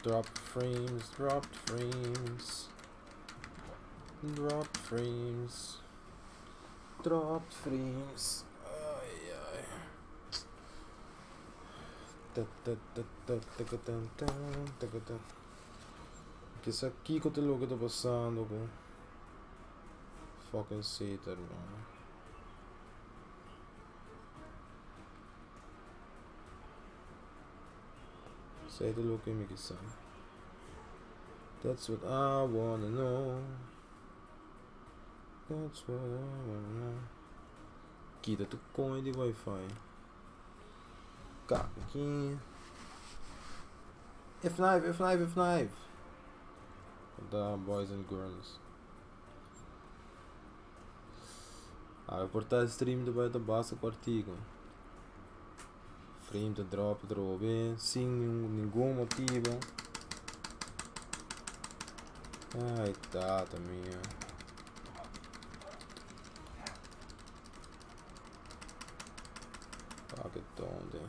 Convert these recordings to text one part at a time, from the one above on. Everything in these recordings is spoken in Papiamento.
Drop frames, drop frames. Drop frames. Drop frames. Ai ai. Ta ta ta ta ta ta ta ta ta ta ta. Kisa kiko ta loke ta pasando ku fucking Satan man. Esei ta loke mi ke sa. That's what I wanna know. That's what I wanna know. Kita tu coin di wifi. Kak aki. F9, F9, F9. Da boys and girls. Awe por ta stream ta bai ta basta kòrtiku. Frame ta drop atrobe sin ningun motibu. Ai tata mia. Wak e tonte.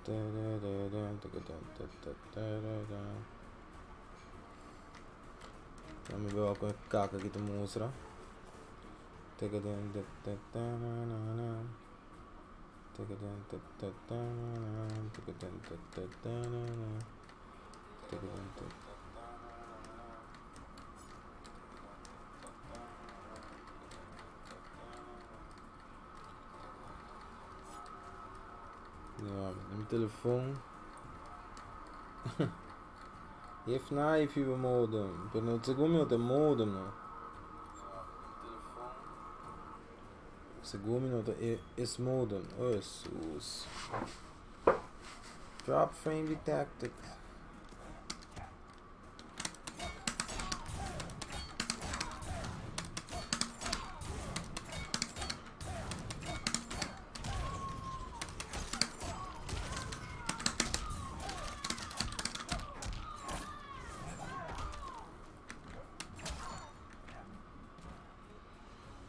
Dame ver wak e kaka ki ta mustra. Mi telefon. F9 hiba modem. Pero no segun mi no ta modem no. Segun mi no ta es modem. Oh Jesus. Drop frame detected.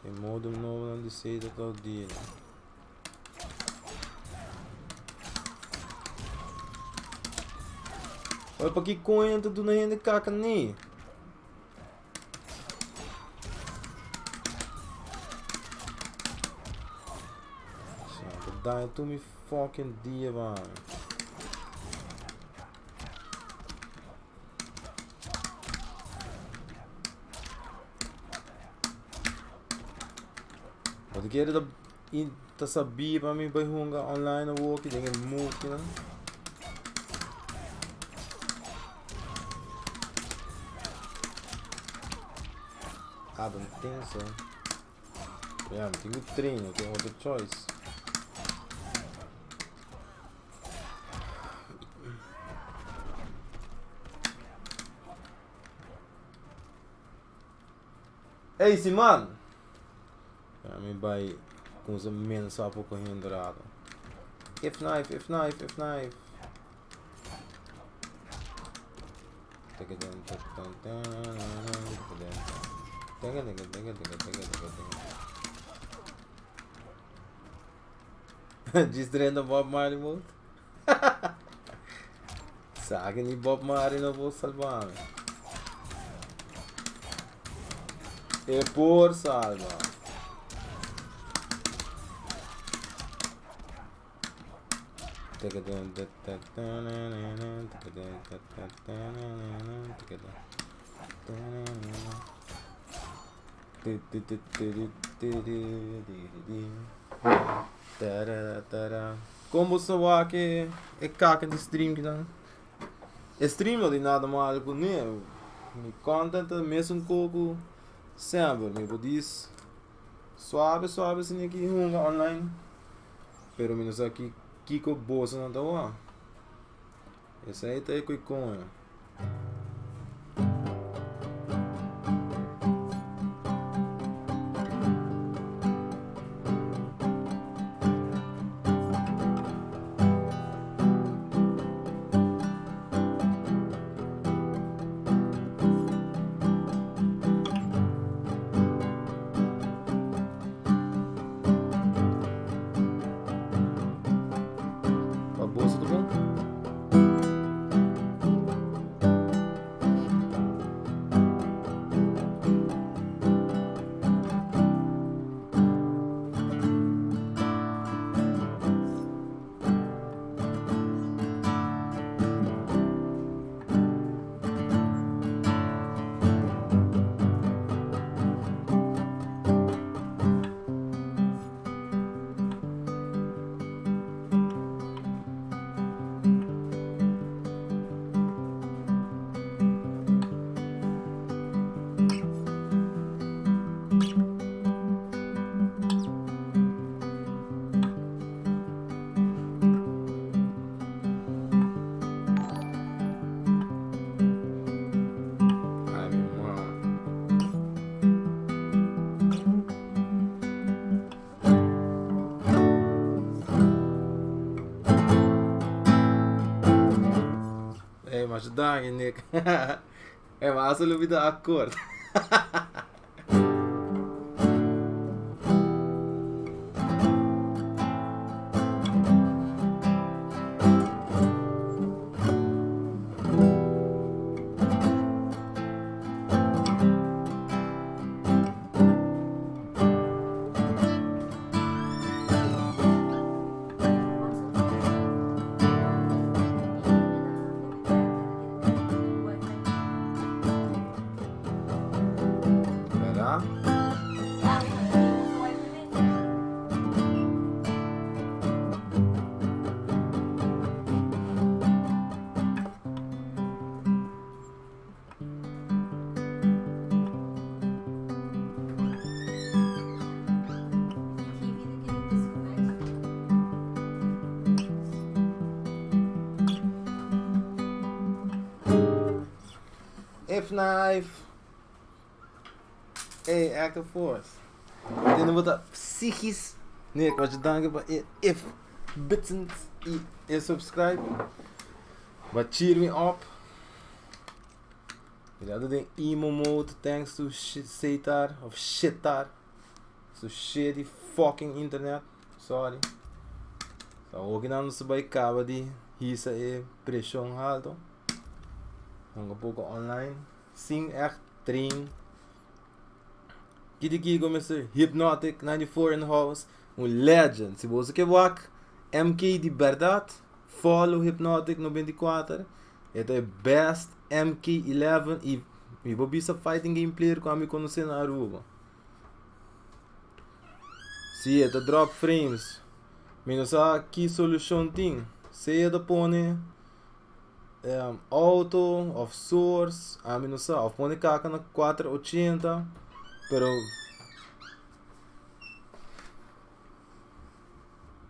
E modem nobo nan di sei ta tau dia. Oye, pa ki coño ta duna hende kaka ni? Ta daña tur mi fucking dia, man. Bo ta kere ta ta sabí pa mi bai hunga online awoki den e mukinan? I don't think so. Yeah, mi tin ku train, no tin otro choice. Ey Siman! Ya mi bai kumsa mensa poko hende rato. F9, F9, F9. Djis drenta Bob Marley mode. Sa que ni Bob Marley no por salva mi. E por salva. Kon bo sa wak e e kaka di stream kinan? E stream no tin nada malo kuné. Mi content ta mesun koko semper. Mi por dis suave suave asina ki hunga online. Pero mi no sa ki kiko boso nan ta wak. Esei ta e koikoño. Masha danki Nick. E ma asa lubida akkoord. Verdad? If knife. Hey, Active Force. Tin bo ta psychisch. Nee, ik was je danken pa e if bitsend i e subscribe. But cheer me up. Mi ta den emo mode thanks to Setar of Shitar. So shitty fucking internet. Sorry. So hoki nan nos bai kaba di hisa e preshon halto. Hunga poko online. Sin echt train. Kiti kiko Mr. Hypnotic 94 in the house. Un legend. Si boso ke wak MK di berdad, follow Hypnotic 94. E ta e best MK11 y mi por bisa fighting game player cu ami conoce na Aruba. Si e ta drop frames. Mi no sa ki solucion tin. Sea ta pone auto of source, ami no sa. Of pone kaka na 480, pero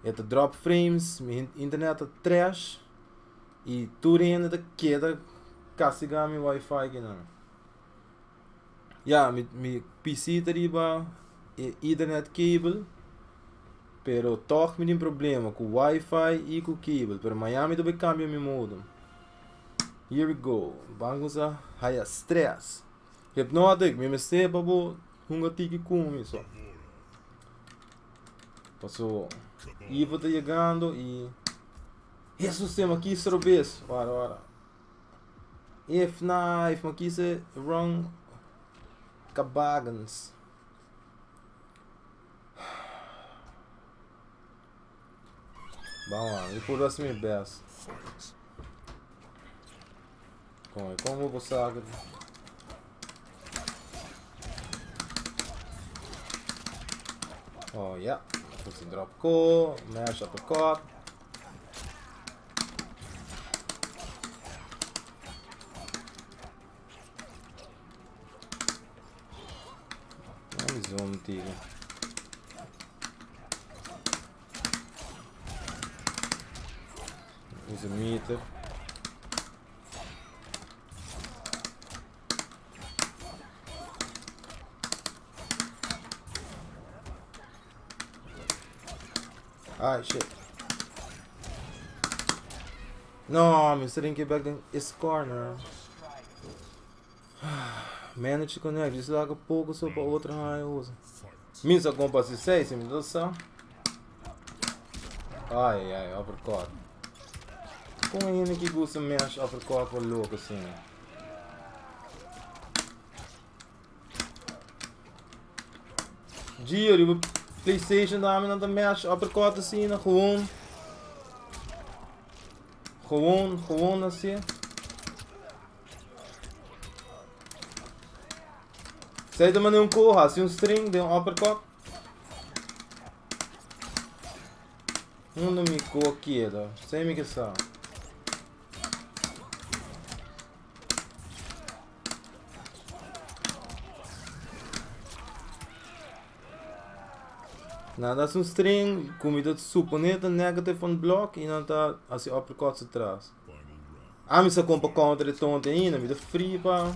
e ta drop frames, mi internet ta trash. Y tur hende ta keda castiga mi wifi kinan. Ya, mi, mi PC ta riba e ethernet cable, pero toch mi tin problema cu wifi y cu cable. Pero mañana mi ta bay cambia mi modem. Here we go. Ban cuminsa haya stress. Hypnotic, mi mester pa bo hunga tiki cu mi so. Paso, Ivo ta yegando y... Hesus te ma kis robes. Wara wara. If na if ma kis e wrong kabagens. Vamos lá, eu por assim mi best. Como, como vou saber? Oh ja, yeah. Drop ko, mash uppercut. Zoom tiro. Usa meter. Ay, shit. No, mi sitting get back in is corner. Manage to connect. Just like a pouco só para outra raia usa. Misa compa se sei, se me dá só. Ai, ai, uppercut. Como ainda que gosta mexe uppercut por louco assim. Gio, riba PlayStation dame nan ta match uppercut asina, gewoon. Gewoon, gewoon así. Zij de manier un koha, así un string de un uppercut. Uno mi ko queda, sei mi che sa. Nan ta hasi un string ku mi ta suponé ta negative on block i nan ta hasi uppercuts atras. Ami sa kon pa counter e tonte ainda, mi ta free pa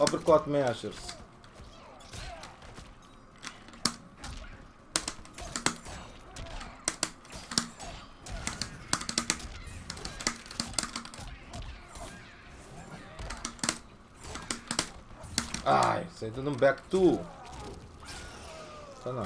uppercut mashers. Ai, esei ta un back two. Ta na.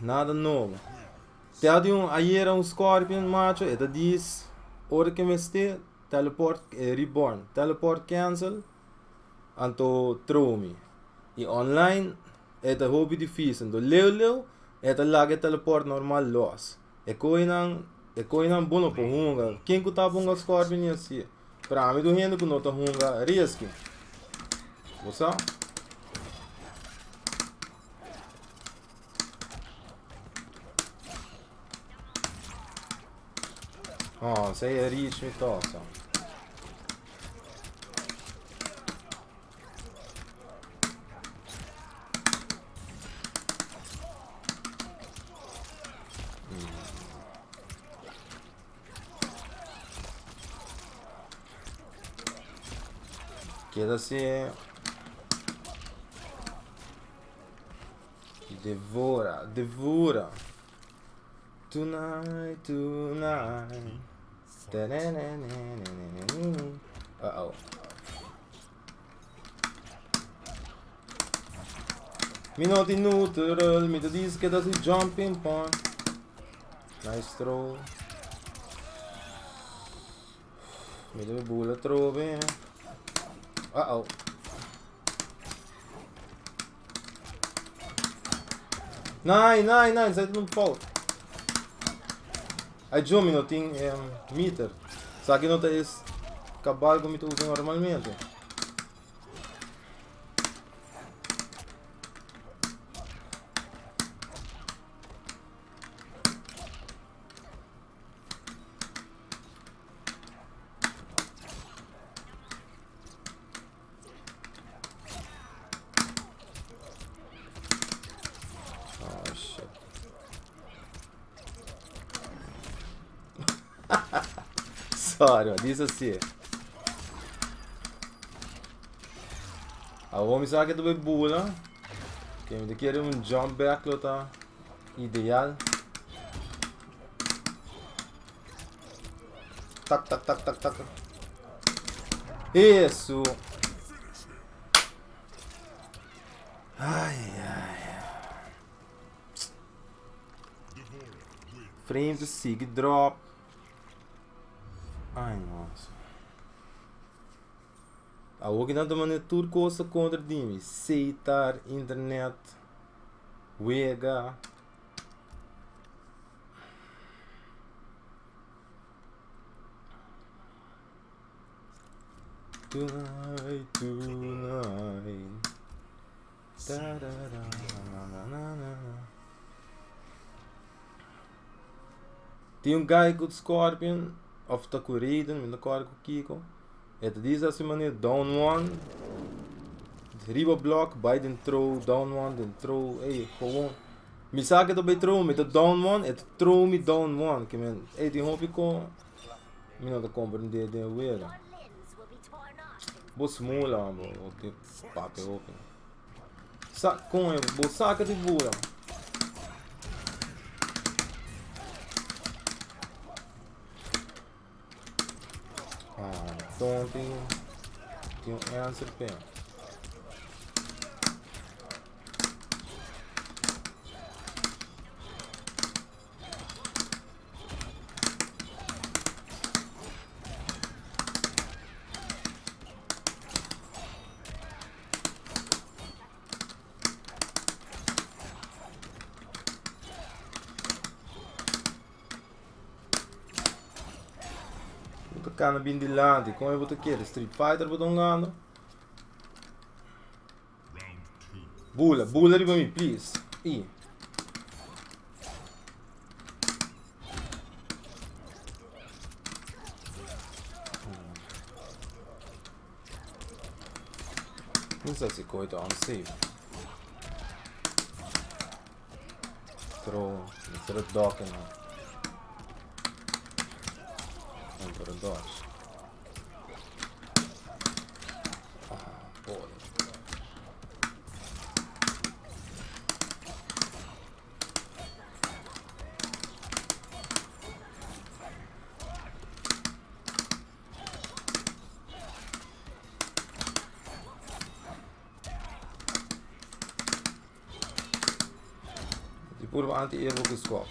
Nada nobo. Te di un ayera un scorpion macho e ta dis ora ke mester teleport reborn teleport cancel anto throw mi y online e ta hopi dificil anto leu leu e ta laga e teleport normal los e koinan e koinan bo no por hunga ken ku ta hunga scorpion y asi pero ami ta un hende ku no ta hunga risky bo sa. Oh, esei e reach mi tosa. Keda si Devora, devora. Tonight, tonight. Uh-oh. Mi no tin neutral, mi ta dice que ta si jumping point. Nice throw. Mi debe bula trobe. Uh-oh. Nai, nai, nai, esei ta un fout. Ai jo mi no tin meter. Esaki no ta es cabal cu mi ta usa normalmente. Oh shit. Sorry, man. Diz assim. Awor mi sa ke ta bay bula. Ke mi ta kere un jump back lo ta ideal. Tak, tak, tak, tak, tak. Eso. Ai, ai. Frame to sig drop. Ai, nossa. Awor ki nan ta manda tur cosa contra di mi. Seitar, internet, wega. Tonight, tonight. Da, da, da, na, na, na, na, na. Tin un guy ku Scorpion of ta ku Raiden, mi no kòrda ku kiko. E ta disa asina manera down one, riba blok, bai den throw, down one, den throw, ey, gewoon. Mi sa ke ta bai throw, mi ta down one, e ta throw mi down one. Ke men, ey, tin hopi kon mi no ta komprendé den e wega. Bo smula, bo, bo tin papia hopi. Sa, kon e, bo sa ke tin bula. Ah, ton tin, tin un answer p'e. Bo ta kana bin dilanti, kon e bo ta kere? Street Fighter bo ta hungando? Bula, bula riba mi, please. I. Mi sa si koi ta unsafe. Throw, mi throw dokken. por a dodge. Ah, pole. Di purba anti-air bo ku skop.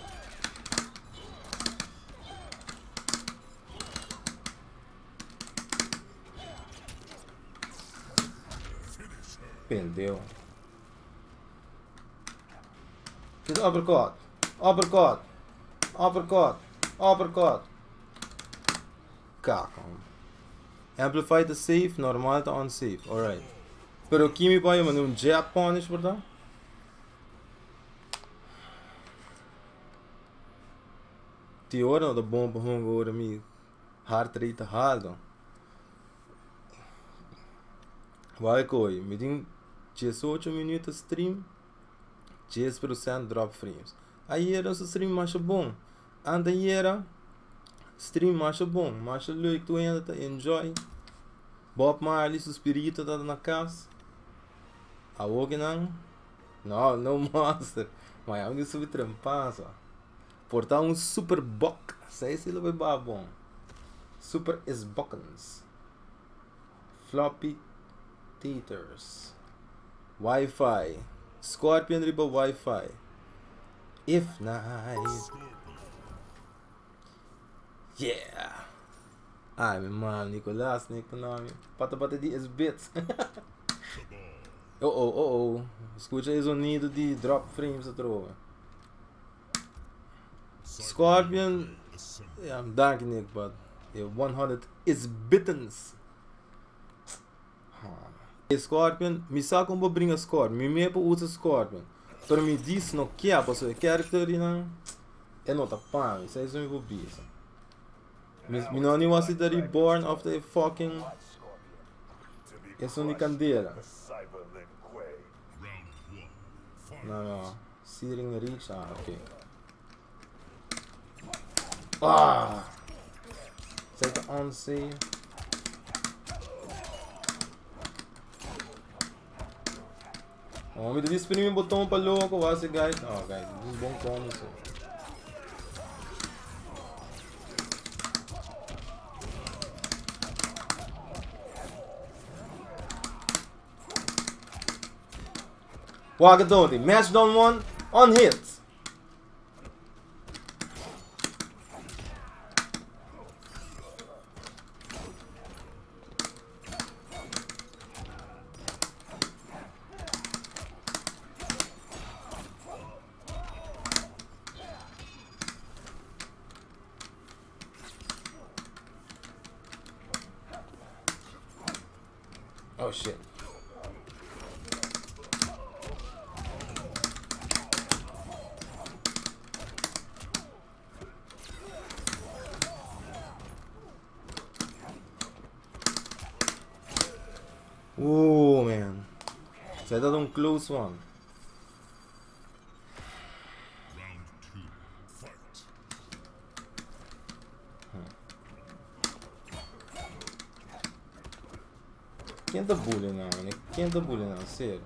Pendeu. Dit uppercut. Uppercut. Uppercut. Uppercut. Kak, man. Amplify ta safe, normal ta unsafe. Alright. Pero kimi pa yo manda un jab punish por ta? Ti ora no ta bon pa hunga ora mi heart rate ta halto. Wak koe, mi tin 18 minuut ta stream, 10% drop frames. Ayer nos a stream masha bon. Antayera stream masha bon, masha leuk, tur hende ta enjoy. Bob Marley su spirito ta na kas. Awor ki nan, no, no monster. Ma ya mi tin subi trempansa. Por ta un super bok, esei si lo bay ba bon. Super is bokkens. Floppy taters. Wifi. Scorpion riba wifi. If nice. Yeah. Ai, mi man, Nicolas, Nick nome. Pata pata di es bits. Oh oh oh oh. Escucha e sonido di drop frames atrobe. Scorpion, ja, danki Nick, but e 100 is bittens. E Scorpion, mi sa kon bo bringa Scorpion, mi me por usa Scorpion, pero mi dis no kia pasobra e character di nan e no ta pa mi, sa esun mi por bisa. Mi, mi no ni wasi ta reborn of ta e fucking esun di candela. No, no, Searing Reach, ah, ok. Ah! Zet de unsafe. Oh, mi ta disprimi botón pa loco, wasi guys. Oh, guys, dit is bon combo so. Wak het Match down one on hit. Oh shit. Ooh man. Zij dat een close one. Round two. Fight. Ken ta bully nan, mane? Ken ta bully nan? Serio.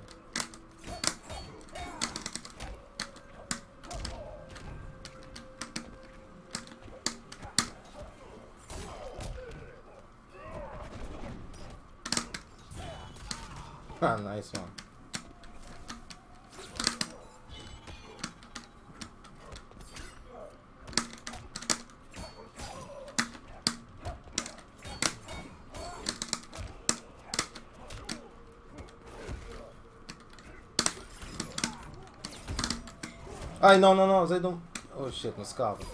Ah, nice one. Ai, no, no, no, zij doen. Oh shit, mijn schapen.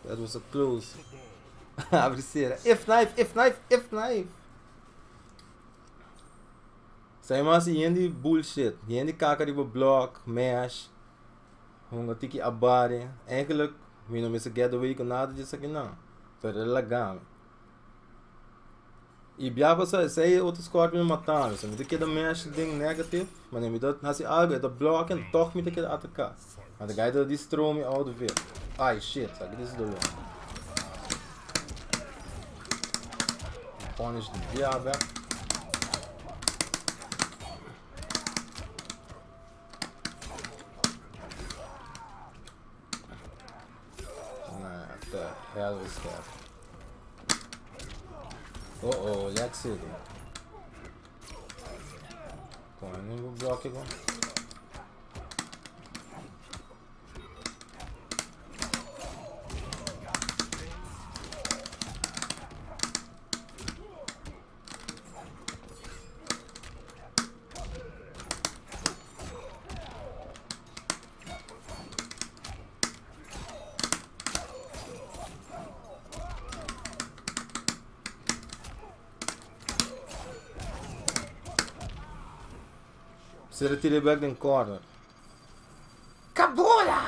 That was a close. Abri cera. If knife, if knife, if knife. Sai mas hende bullshit. Hende kaka riba block, mash. Hunga tiki abari. Eigenlijk mi no mester get away ku nada di esakinan. Pero el laga mi. I bia pasá esei e otro scorpion a mata mi. So mi ta keda mesh den negative. Manera mi ta hasi algo e ta block en tog mi ta keda ataká. Anto gai ta destroy mi out of it. Ai shit, sa ki dis doló. Punish di bia bek. Nah, what the hell is that? Oh oh, let's see. Kon e bloke kon? Sera tira back den corner. Kabola!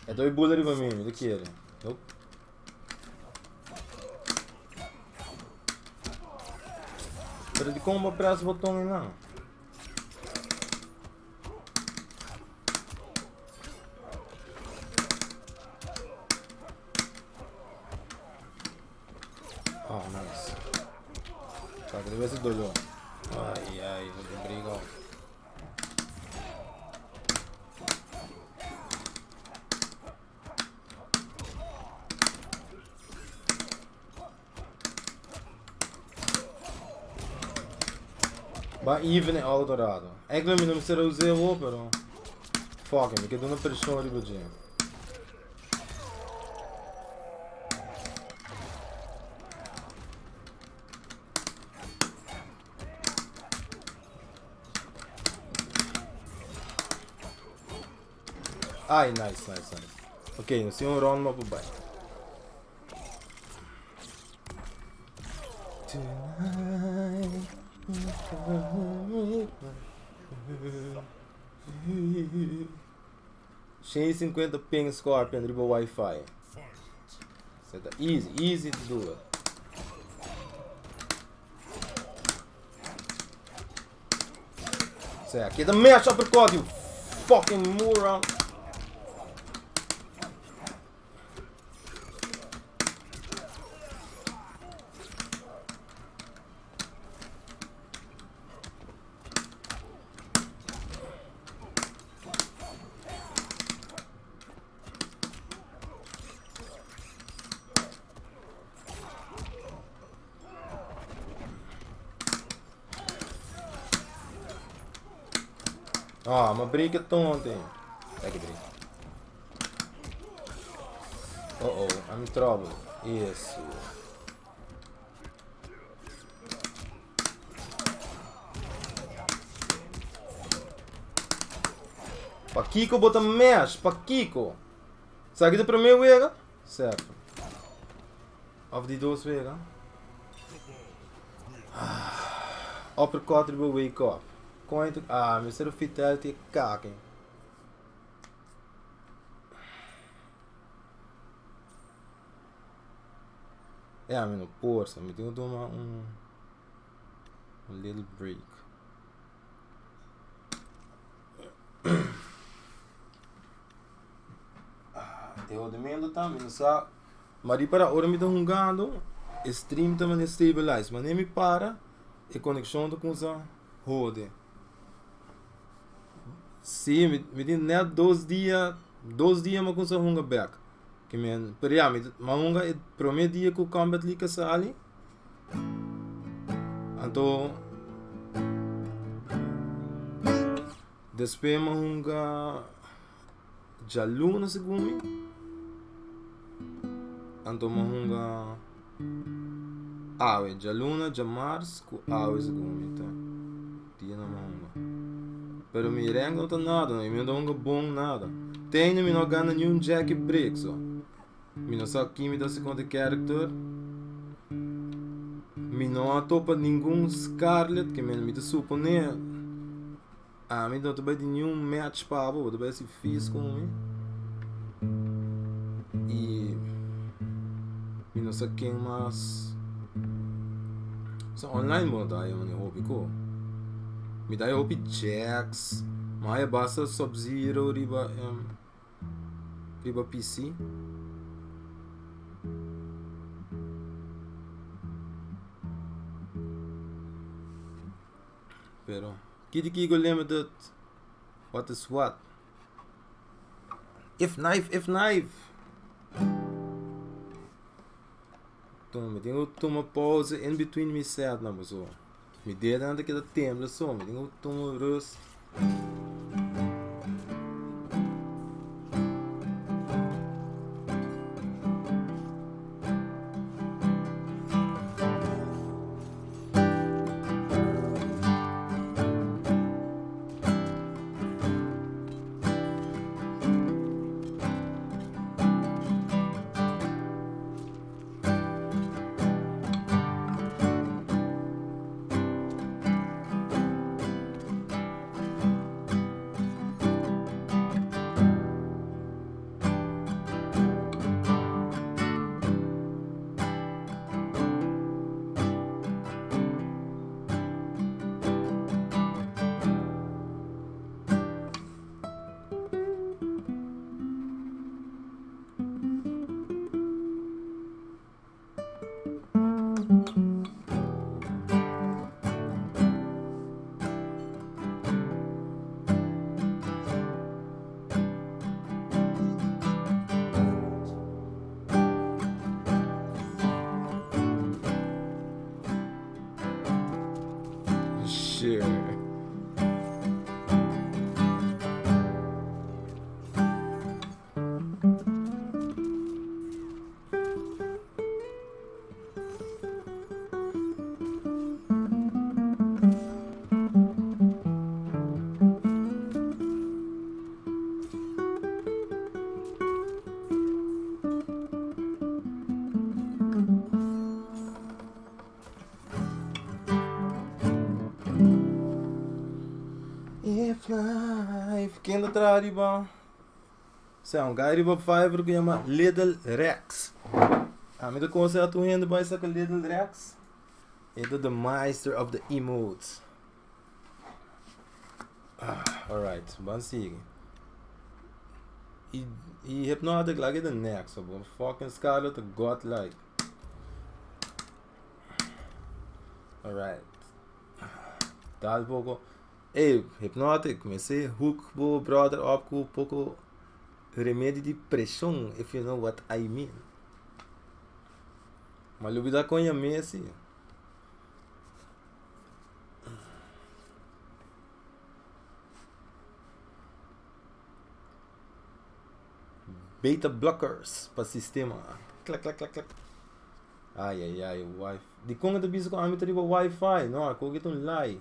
E doi bula riba mi, mi ta kere. Nope. Pero di kon bo press boton einan? Oh, nice. Sa que debe ser dolor. Ai, ai, no te briga. Ba even e auto rato. Eigenlijk mi no mester a us'é awor, pero fuck it, mi ke duna preshon riba dje. Ai, nice, nice, nice. Ok, nos tin un round mas pa bai. Shen i sinkuenta ping Scorpion riba Wi-Fi. Esei ta easy, easy to do it. Sea, keda mesh uppercut, you fucking moron. Ah, ma break it ontem. É que break. Oh oh, I'm in trouble. Isso. Pa Kiko bota mesh, pa Kiko. Sabe de primeiro wega? Certo. Of di dos wega. Uppercut riba wake up. Coin to ah, mester fatality kake. Ja, mi no por, sa mi tin ku tuma un un little break. E hodimento ta mi no sa Ma di para ora mi ta hungando e stream ta mane stabilize mane mi para e conexion ta cuminsa hode. Si mi mi tin net dos dia dos dia mi a cuminsa hunga bek ke men pero ya mi a hunga e prome dia cu Combat League a sali anto despues mi a hunga. Djaluna segun mi anto mi a hunga awe djaluna djamars ku awe segun mi ta dia nan mi a hunga pero mi rank no ta nada no i mi no ta hunga bon nada te ainda mi no a gana niun Jackie Briggs so mi no sa kin mi ta hasi kontra e character mi no a topa ningun Scarlet ke mi ta supone. Ami no ta bai di niun match pa bo, bo ta bai hasi fees ku mi. I mi no sa ken mas. So online bo no ta haya mane hopi ko. Mi ta haya hopi Jax, mi a haya basta Sub Zero riba riba PC. Pero Kitty Kiko Limited, what is what? If knife, if knife. Tuma, mi tin ku tuma pauze in between mi set nan paso. Mi dedenan ta keda tembla so, mi tin ku tuma rust. Sure. If life Ken ta traha riba? Sea un guy riba Fiverr ku yama Little Rex. Ami ta konseha tur hende bai saka Little Rex. E ta the meister of the emotes. Ah, alright, ban sigui. I, i Hypnotic like the next, bo fucking Scarlett ta godlike. Alright. Dal poko. Ey, Hypnotic, mester hook bo brother op ku poko remedi di preshon, if you know what I mean. Ma lubida kon ya Messi. Beta blockers pa sistema. Klak, klak, klak, klak. Ai, ai, ai, wifi. Dikon e ta bisa ku ami ta riba wifi? No, a koke ta un lie.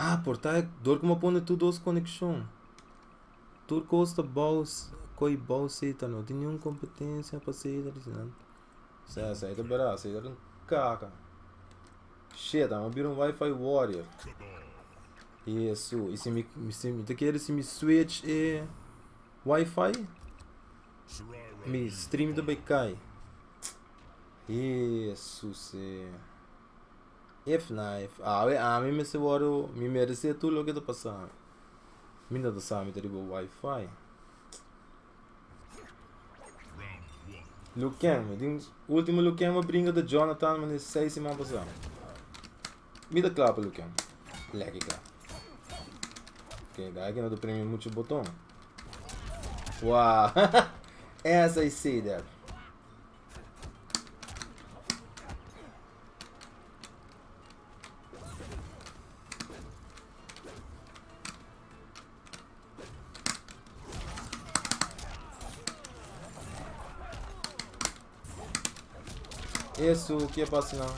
Ah, por ta dor ku mi a pone tur dos konekshon. Tur kos ta bou koi bou seta no tin niun kompetensia pa seta di nan. Sa sa ta bera, sa ta un kaka. Shit, ami a bira un wifi warrior. Yesu, i si mi si mi ta kere si mi switch e wifi mi stream ta bai kai. Yesus e. If knife, awe ami mester wòrdu, mi meresé tur loke ta pasa mi. Mi no ta sa mi ta riba wifi. Luken, mi tin ultimo Luken mi a bringa ta Jonathan mane seis siman pasá. Mi ta kla pa Luken. Leki kla. Ok, dai ki no ta primi mucho boton. Wow. As I say that. Eso, ke pasa nan?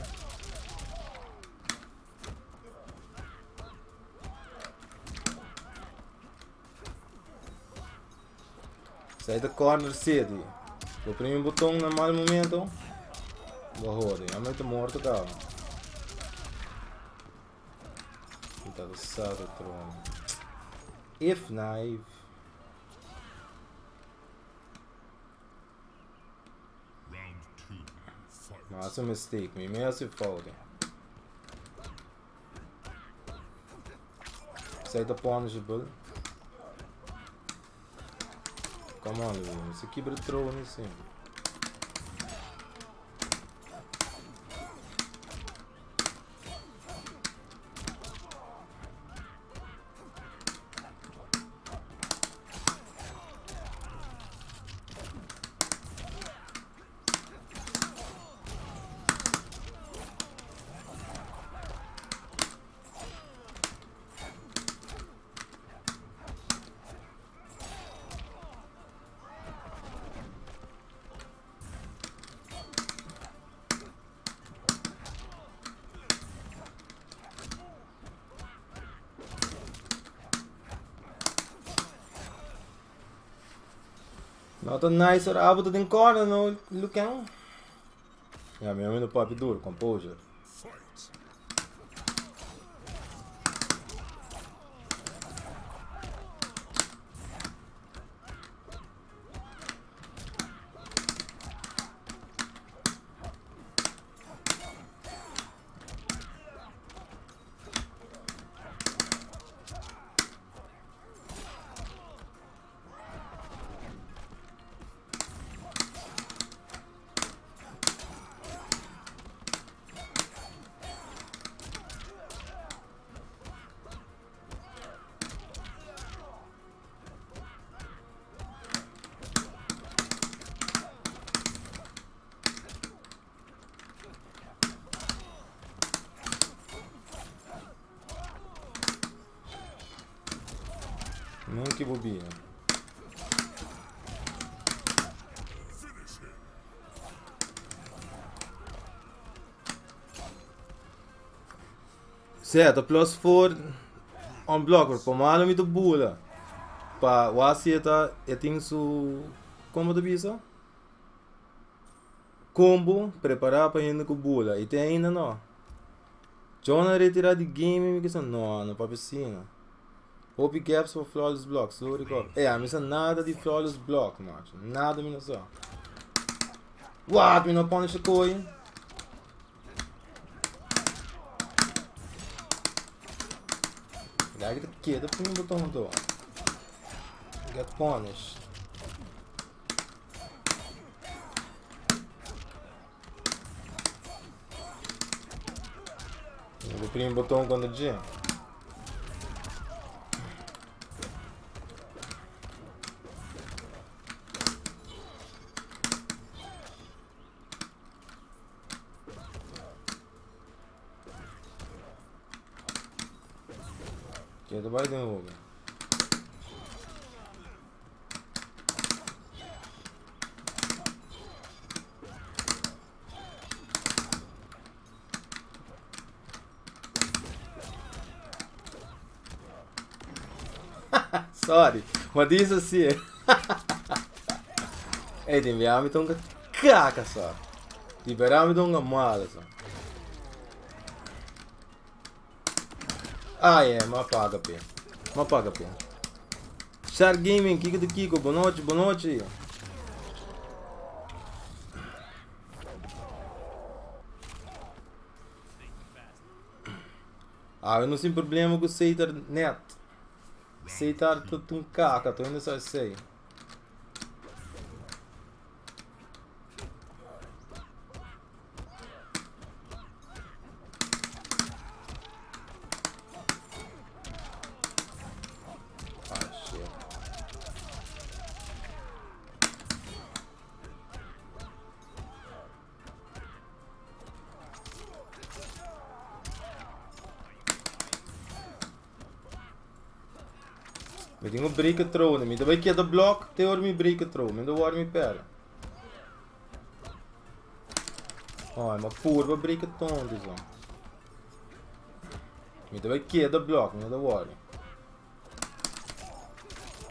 Sai ta corner city. Bo primi botón na mal momento. Bo jode. Amo ta morto caba. no sa ta trono. If knife. Ma hace un mistake, mi me hace fout. Zij ta punishable. Come on, Lulu. Se kibra trono, sim. No ta nice ora abo ta den corner no Lucan. Ya mi hombre no papi duro, composure. Nunca bo bira. Seta plus 4 on block, pero pa malo mi ta bula. Pa wasi e ta e tin su como ta bisa? Combo prepara pa hende ku bula y te ainda no. John a retira di game mi kisa no no papia asina. Hopi gaps pa flawless block slow recovery. Ey ami sa nada di flawless block macho nada mi no sa. What mi no punish e koe. Dai ki ta keda pun botón to. Get punished. Mi primi botón contra G. Keda bai den hopi. Sorry, ma diz assim. Ei, tem viami tonga caca só. Liberami tonga mala só. Ah, yeah, ma paga pe. Ma paga pe. Shark Gaming, Kiko de Kiko, boa noite, boa noite. Ah, eu não tenho problema com o net. Seitar tudo um caca, tô ainda só sei. Ah, shit. Mi tin un break throw, mi ta bai keda block te ora mi break throw, mi ta wòrdu mi pèrdè. Oh, ma purba break tonto zo. Mi ta bai keda block, mi no ta wòrdu.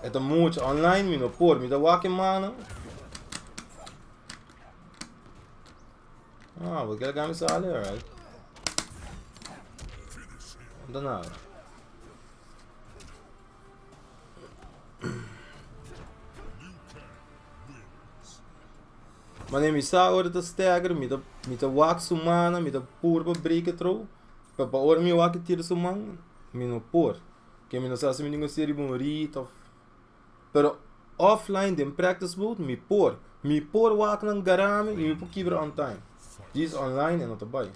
E ta mucho online mi no por, mi ta wak e mannan. Ah, bo kere kami sali, alright. No ta nada. Mane mi sa ora ta stagger, mi ta mi ta wak su mannan, mi ta purba break e throw, pero pa ora mi wak e tira su man, mi no por. Ke mi no sa si mi tin ku hasi riba un read of pero offline den practice mode mi por. Mi por wak nan gara mi i mi por kibra on time. Djis online e no ta bai.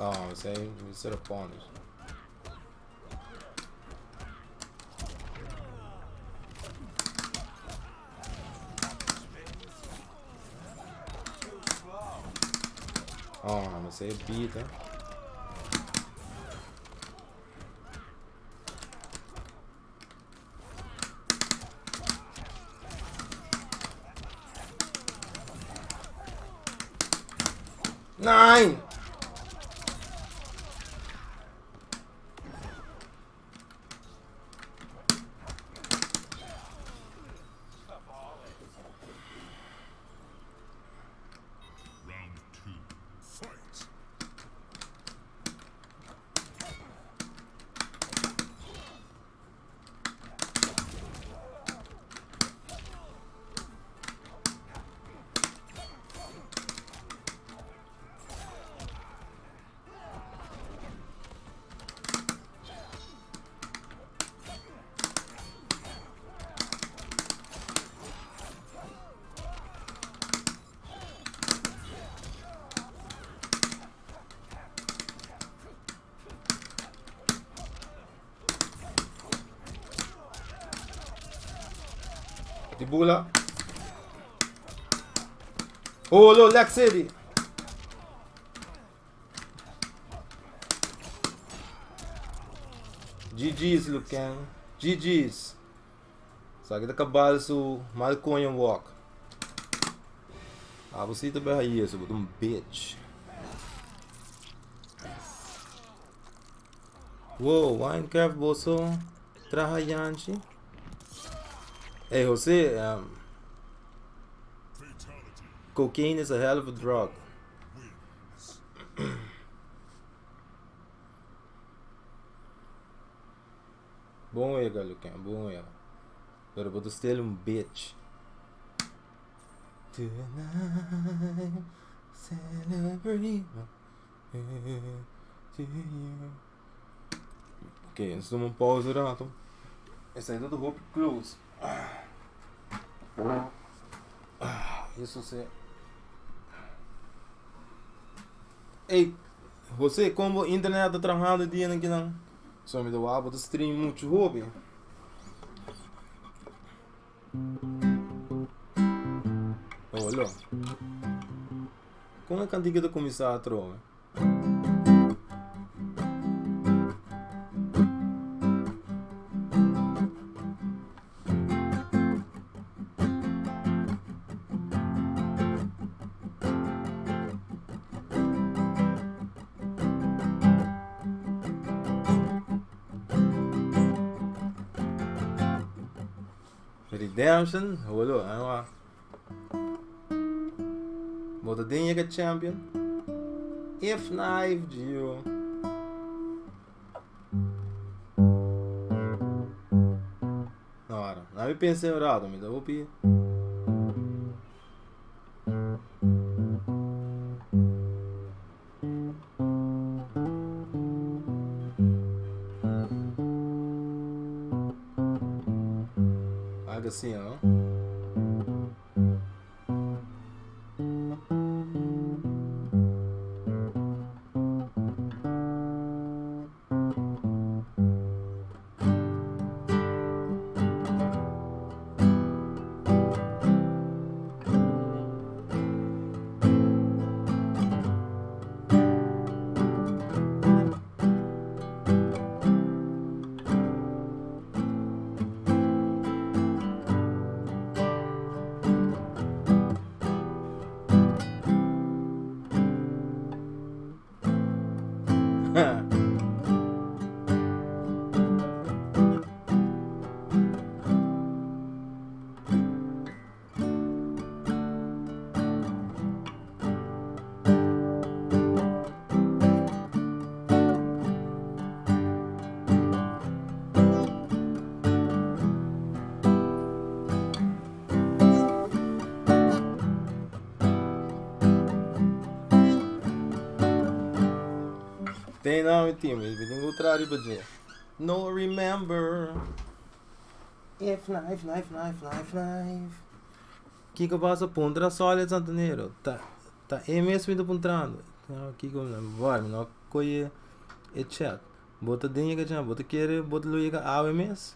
Oh, esei mi ser punish. Oh, esei beat, eh. Nine! Round two. Fight. Di bula. Oh, lo, Lex City. GG's, Lucan. GG's. Sa ki ta kabal su mal coño walk. Abo si ta bay haye su, bo ta un bitch. Wow, Winecraft boso traha yanchi. Hey Jose, cocaine is a hell of a drug. Bon wega, Luken, bon wega. Pero bo ta still un bitch. Tonight, celebrate. Ok, nos tuma un pausa un rato. Esei ta hopi close. Eso se. Ey, Jose, kon bo internet ta trahando dia nan kinan? So mi ta wak bo ta stream muchu hopi. Oh, lo. Kon e kantika ta kuminsá atrobe? Redemption, holo, awa. Bo ta den yega champion? If knife Gio. Ora, na mi pensa un rato, mi ta hopi. Algo así, no? Tem não, mi team. Mi tin ku traha riba dje. No remember. If knife, knife, knife, knife, knife. Kiko pasa puntra Solid Santanero. Ta, ta e mes mi ta puntrando. No, kiko, bora, mi no koye e chat. Bo ta den yega dja, bo ta kere bo ta lo yega awe mes?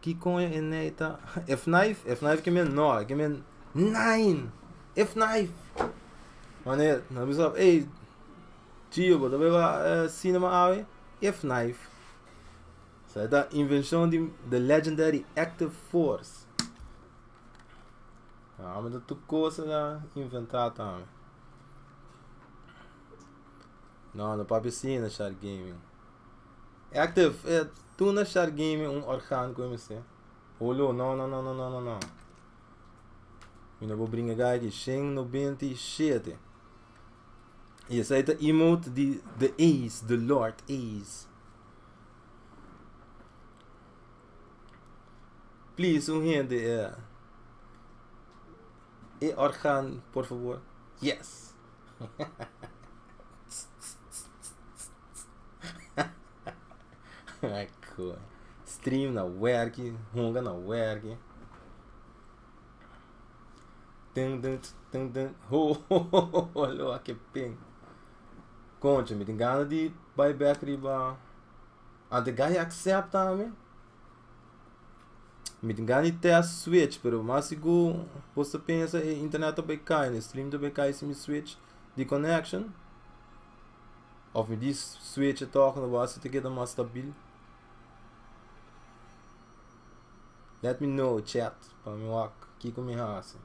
Ki koño e nei ta? If knife, if knife ke men no, ke men nine. If knife. Wanneer, nan bisa, ey, Gio, bo ta bai wak cinema awe? If knife. Sa ta invencion di the legendary active force. Ah, mi ta tur cosa na inventa tambe. No, no papia asina, Shark Gaming. Active, eh, tu na Shark Gaming un orgaan ku mester. Holo, no, no, no, no, no, no, no. Mi no por bringa gai aki, 197. I esei ta emote di The Ace, The Lord Ace. Please, un hende e e orgaan, por favor. Yes. Ai, cool. Stream na werki, hunga na werki. Dun, dun, dun, dun. Ho, ho, ho, ho, ho, lo a ke ping. Concha, mi tin gana di bai back riba. Ante gai accepta mi. Mi tin gana di test switch, pero mas sigur bo ta pensa e internet ta bai kai, e stream ta bai kai si mi switch di connection. Of mi di switch toch, no bo ta keda mas stabil. Let me know chat pa mi wak kiko mi hasi.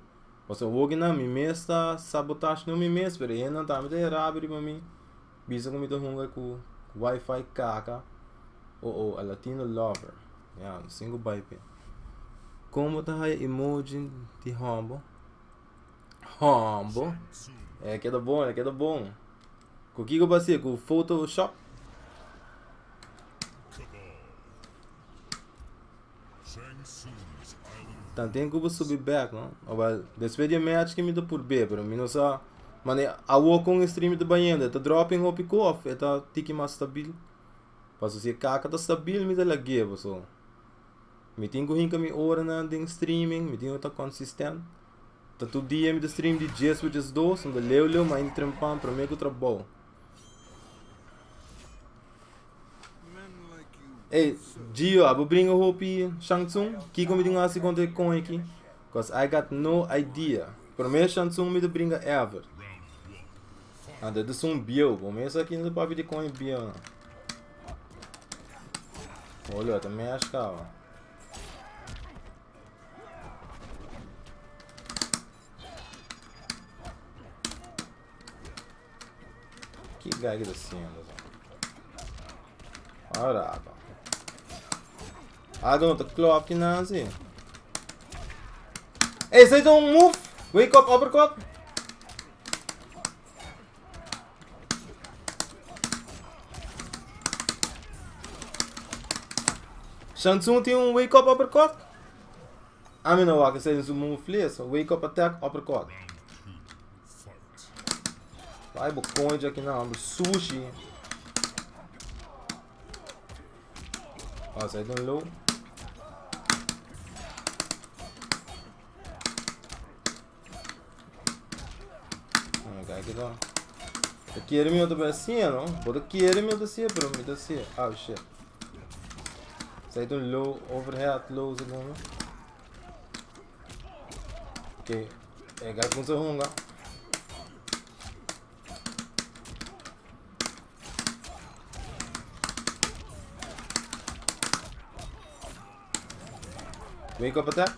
Pasobra woki nan mi mes ta sabotage no mi mes pero e hendenan tambe ta herabi riba mi bisa ku mi ta hunga ku wifi kaka oh oh a latino lover ya no sin ku bai pe. Kon bo ta haya emoji di hombo? Hombo? E keda bon e keda bon. Ku kiko bo hasié? Ku photoshop? Tanten ku bo subi bek no. Awel, despues di e match ki mi ta purbe, pero mi no sa mane awo kon e stream ta bayendo, e ta dropping hopi ku of e ta tiki mas stabil? Pasobra si e kaka ta stabil mi ta lag'é pasobra mi tin ku hinka mi oranan den streaming, mi tin ku ta konsistent. Ta tur dia mi ta stream di dies pa diesdos, mi ta leu leu ma ainda trempan prome ku trabou. Ey, Gio, abo bringa hopi Shang Tsung? Kiko mi tin hasi kontra e kon aki? Cause I got no idea. Prome Shang Tsung mi ta bringa ever. Anto e ta sun bieu, bo mes aki no ta papia di kon e bieu nan. Olo, ta mesh kaba. Ki guy ki ta siendo sa? Ora ba. Algo no ta klop ki nan si. Ey, esei ta un move. Wake up uppercut. Shang Tsung tin un wake up uppercut. Ami no wak esei su move flis. Wake up attack uppercut. Vai bo conja aqui na hombre. Sushi. Ó, sai de um low. Ah, aqui tá. Eu quero me outra assim, não? Bota quero me outra assim, pero me assim. Ah, shit. Sai de um low overhead, low segundo. Ok. E gai kunsa hunga. Wake up attack.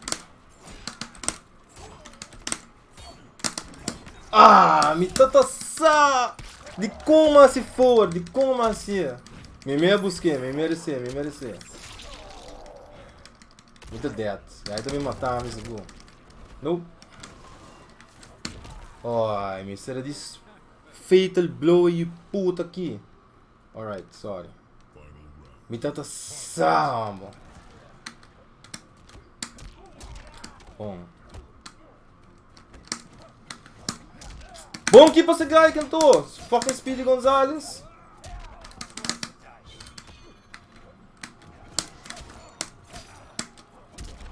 Ah, mi tata sa! Di como assim forward, di como assim. Mi me busquei, mi merece, mi merece. Mi ta dead. Gai ta mi mata mi seguro. Nope. Ai, mi sera di fatal blow you puta aqui. Alright, sorry. Mi tata sambo. Bom. Bom que passa guy cantou. Fucking Speedy Gonzales.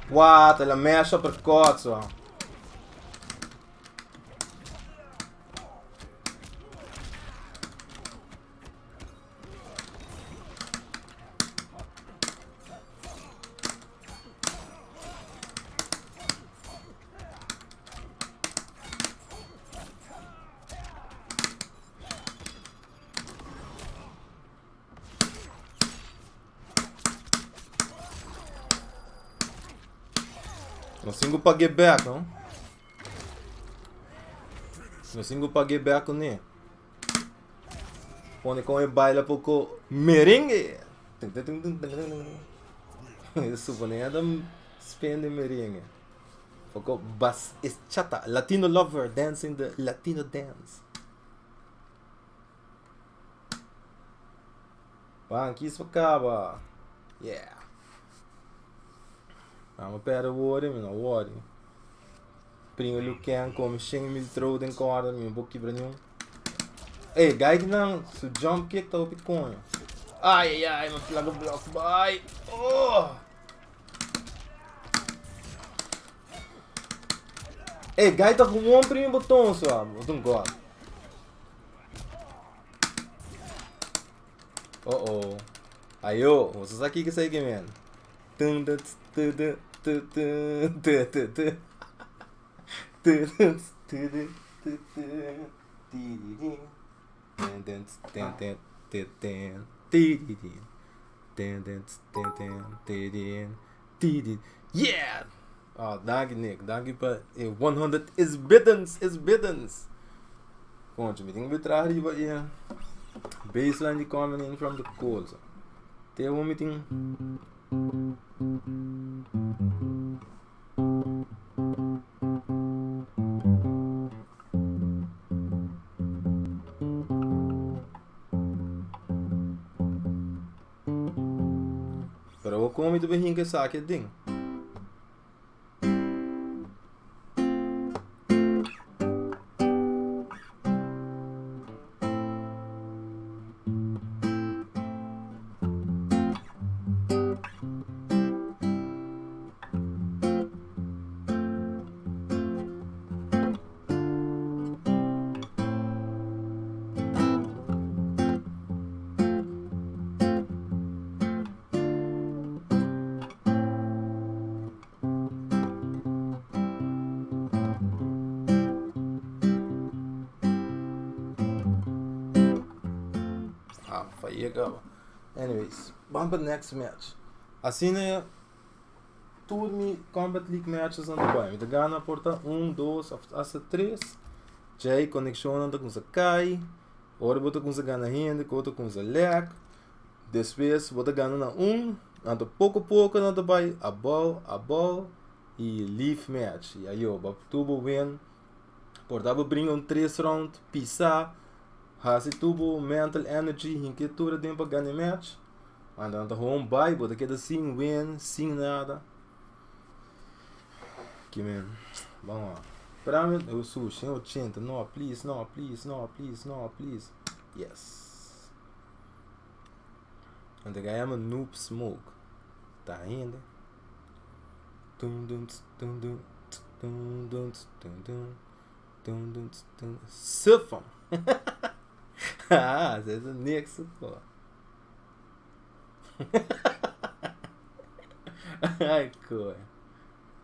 What? El a mash uppercut so. Nos tin ku pag'é bèk, no? Nos tin ku pag'é bèk kuné. Pone kon e baila poko merengue. Supone e ta spende merengue. Poko bas es chata. Latino lover dancing the Latino dance. Ban kis pa kaba. Yeah. Amo perde wori, mi no wori. Pringo Liu Kang come shen mil throw den corner, mi no por kibra niun. Ey, guy nan su jump kick ta hopi coño. Ay, ay, ay, mi plaga block bay. Oh! Ey, guy ta gewoon primi boton so, boton god. Oh oh. Ayo, boso sa kiko esei ke men. Tun tun tss tu tu tu tun tu tu tu. Tu tun tss tu tu tu tun ti di di. Ten ten tss ten ten te ten ti di di. Ten ten tss ten ten te di ti di. Yeah! Oh, danki Nick, danki pa e 100 is biddens, is biddens. Concho, mi tin ku traha riba e baseline di Coming In From The Cold. So. Te un mi tin... Pero bo komi tu behin ke saki e ding. Ah, fallé caba. Anyways, vamos para next match. Asina Tur mi Combat League matches nan ta bai. Mi ta gana por ta un, dos of hasta tres. Djei konekshonnan ta kumsa kai. Ora bo ta kumsa gana hende ku ta kumsa lek. Despues bo ta gana na un, anto poko poko nan ta bai abou, abou i leave match. I ayo bo tur bo win. Por ta bo bringa un tres round pisa, hasi tur bo mental energy hinke tur aden pa gana e match. Anda nan ta gewoon bai, bo ta keda sin win, sin nada. Ki men, ban wak. Pra mi, eu su, 180, no, please, no, please, no, please, no, please. Yes. Ante ga yama Noob Smoke. Ta ainda. Dum dum dum dum dum dum dum dum dum dum dum. Sufam. Ah, ese es niks po. Ai, koe.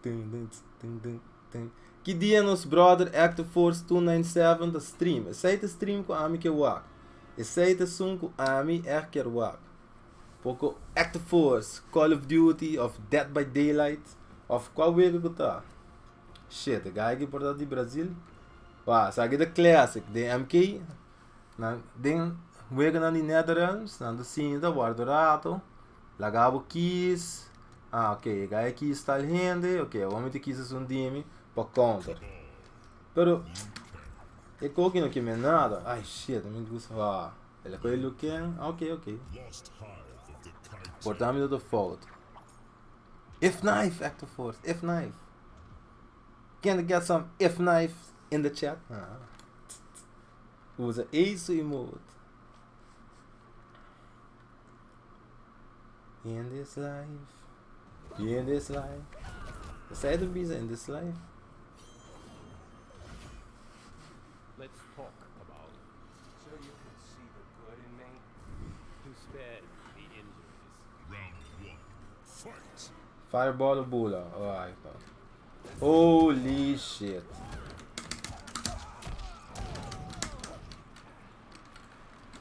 Dun, dun, dun, dun, dun. Ki dia nos brother Active Force 297 ta stream? Esei ta stream ku ami ke wak. Esei ta esun ku ami echt kier wak. Poko Active Force, Call of Duty of Dead by Daylight of kua wega ku ta. Shit, e guy aki por ta di Brazil. Wah, esaki ta classic. Den MK, Nan den weganan di Netherlands nan ta sinta warda rato laga bo kies ah ok e guy a kies tal hende ok awor mi ta kies esun di mi pa counter pero e koki no keme nada ay shit mi gusta ah el a kohe Luken ok ok por ta mi ta ta fout if knife active force if knife can I get some if knife in the chat ah. Usa eiso emote. In this life, in this life. Esei ta bisa in this life. Let's talk about So you could see the good in me? to spare the injuries. Round one. Fight. Fireball of bula. Oh, ai, pa. Holy shit.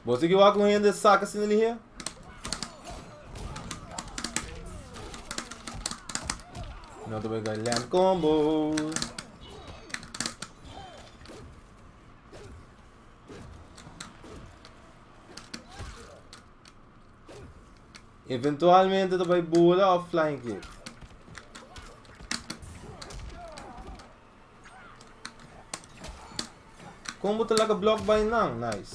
Bo sigui wak un hende saca asina lihe? No te voy a land combo. Eventualmente ta bai bula of flying kick. Kon bo ta laga block bai nan? Nice.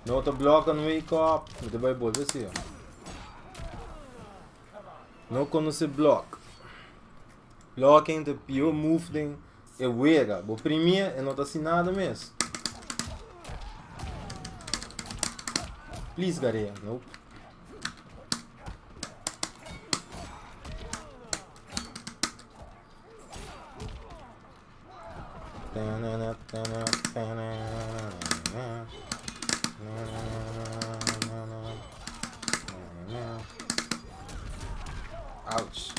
No ta block and wake up. Mi ta bai bolbe si. No conoce block. Blocking ta pio move den e wega. Bo primie e no ta haci nada mes. Please Garea. Nope. Ouch.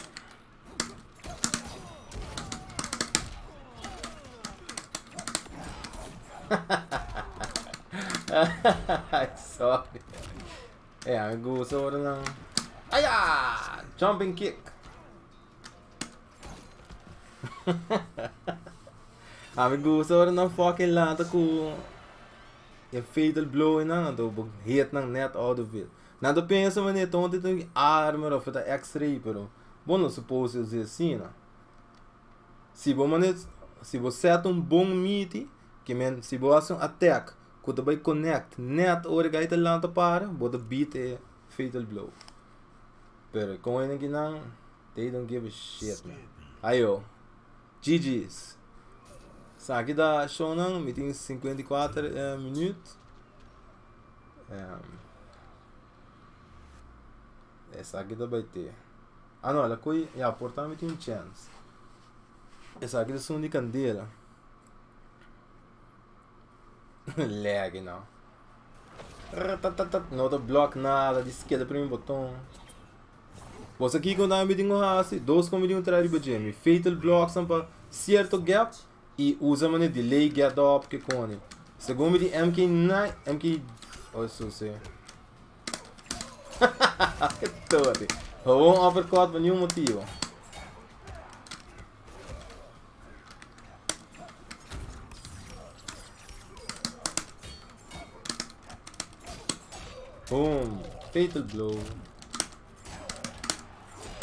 Sorry. E, a mi gusta ora nan. Aya! Jumping kick. A mi gusta ora nan fucking lanta ku e fatal blow nan, anto bo hit nan net out of it. Nan ta pensa manera tonto ta armor of ta x-ray, pero bo no suppose usa asina. Si bo mane, si bo set un bon miti, ke men si bo hasi un attack ku ta bai connect net ora e gai ta lanta para, bo ta beat e fatal blow. Pero kon hende kinan, they don't give a shit man. Ayo, GG's. Esaki ta shownan, mi tin 54 minuut. Esaki ta bai te. Ah no, la koi, ya, por ta mi tin un chance. Esaki ta sun di kandela. Lag no. No ta block nada, di skeda primi boton. Boso kiko nan mi tin ku hasi? Dos ku mi tin ku traha riba dje. Mi fatal blocks nan pa sierto gap i usa mane delay get up ke koni. Segun mi di MK9, MK, oh so se. Ke tori. Gewoon uppercut pa niun motibo. Boom. Fatal blow.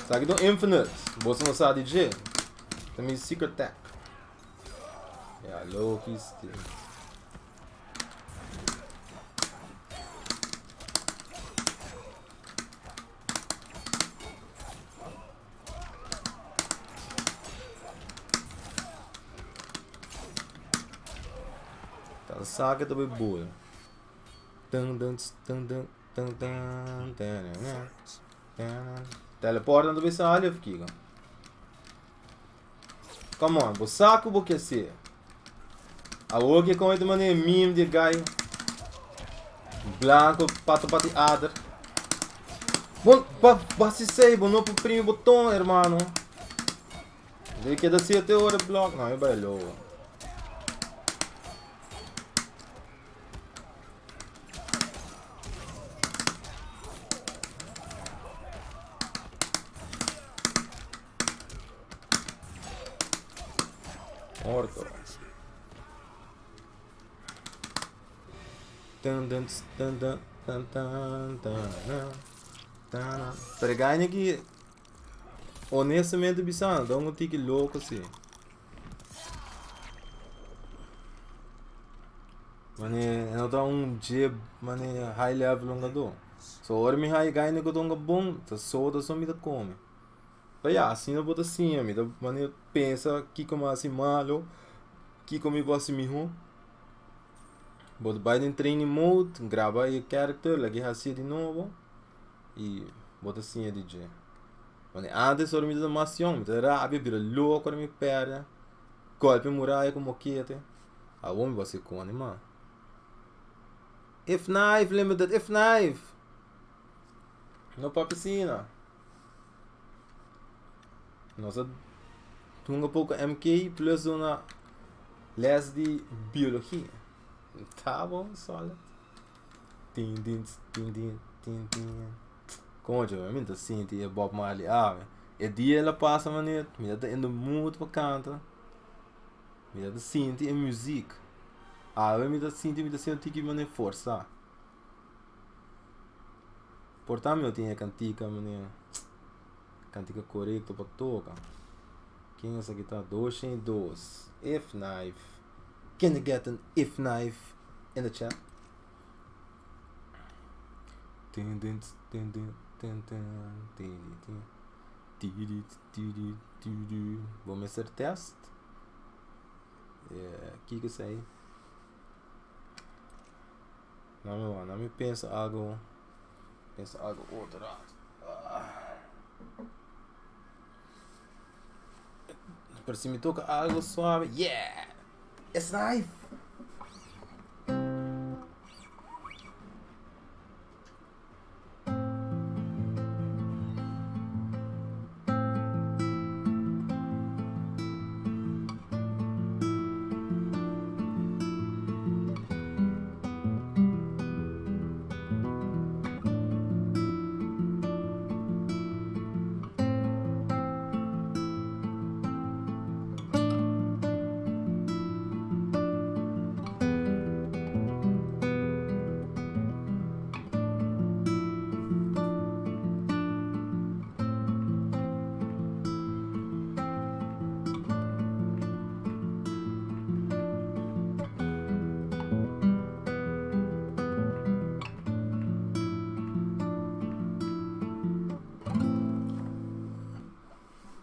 Sa ki ta un infinite. Boso no sa di dje. Ta mi secret tech. Ya, Loki still. Ta sa ke ta bay bul. Dun dun dun dun dun dun dun dun. Teleport nan ta bay sali of kiko? Come on, bo sa ku bo ke ser. Awor ke kon e ta manera meme di e guy blanco pato pati ader. Bon, pa basi sei, bo no por primi boton, hermano. Debe keda 7 ora blok. No, e bai low. Morto. Dun dun dun dun dun dun dun dun. Pero gane ki honestamente bisando, da un tiki loco si. Mane no ta un jib mane high level un gado. So ora mi high gane ku tonga bon, ta soda so mi ta come. Ta ya, asina bo ta siña mi ta manera pensa kiko mi a hasi malo, kiko mi por hasi mihó. Bo ta bai den training mode, graba e character, lag'é hasié di nobo. I bo ta siña di dje. Wanneer antes ora mi ta mas yong, mi ta rabia, bira loko ora mi perde, golpe muraya ku mokete. Awor mi bo hasi koni mas. If knife limited, if knife! No papia asina. Nos a hunga poko MK plus una les di biologia. Ta bon, solid. Tin tin tin tin tin tin. Concho, mi ta sinti e Bob Marley awe. E dia el a pasa manera, mi ta in the mood pa canta. Mi ta sinti e muziek. Awe mi ta sinti mi ta sinti un tiki manera forsa. Por ta mi no tin e cantica manera cantica corecto pa toca. Ken esaki ta? 202 If Knife. Can I get an if knife in the chat? Tin tin tin tin tin tin tin tin tin tin tin tin. Bo mester test? Yeah, kiko esei? No mi wak, no mi pensa algo, pensa algo otro rato. Ah. Pero si mi toca algo suave, yeah! It's life!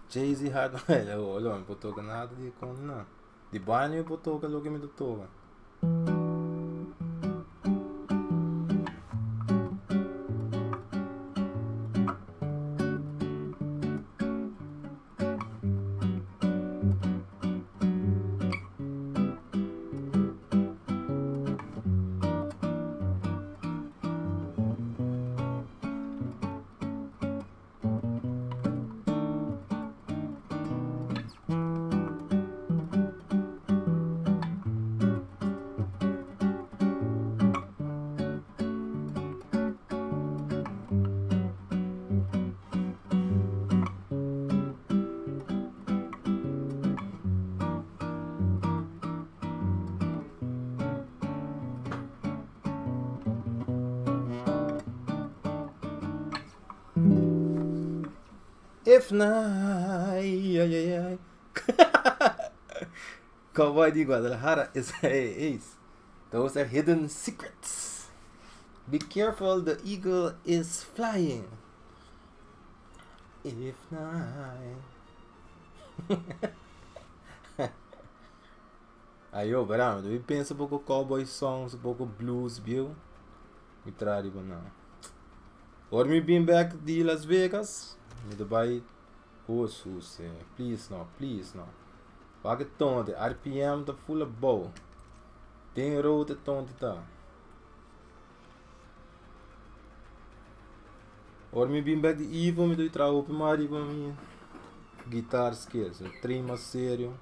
Jay-Z hard Olo, mi por toca nada di con na. Di baño mi por toca loke mi ta toca. If not, ay, ay, ay. Cowboy di Guadalajara is ace. Those are hidden secrets. Be careful, the eagle is flying. If not. Ayo, verá, mi pensa poco cowboy songs, poco blues, bieu. Mi tra riba nan. Ora mi bin back di Las Vegas, mi ta bai, oh suse, please no, please no. Wak e tonte, RPM ta full abou. Den road e tonte ta. Ora mi bin back di Ivo, mi ta traha hopi mas riba mi guitar skills. Mi train mas serio.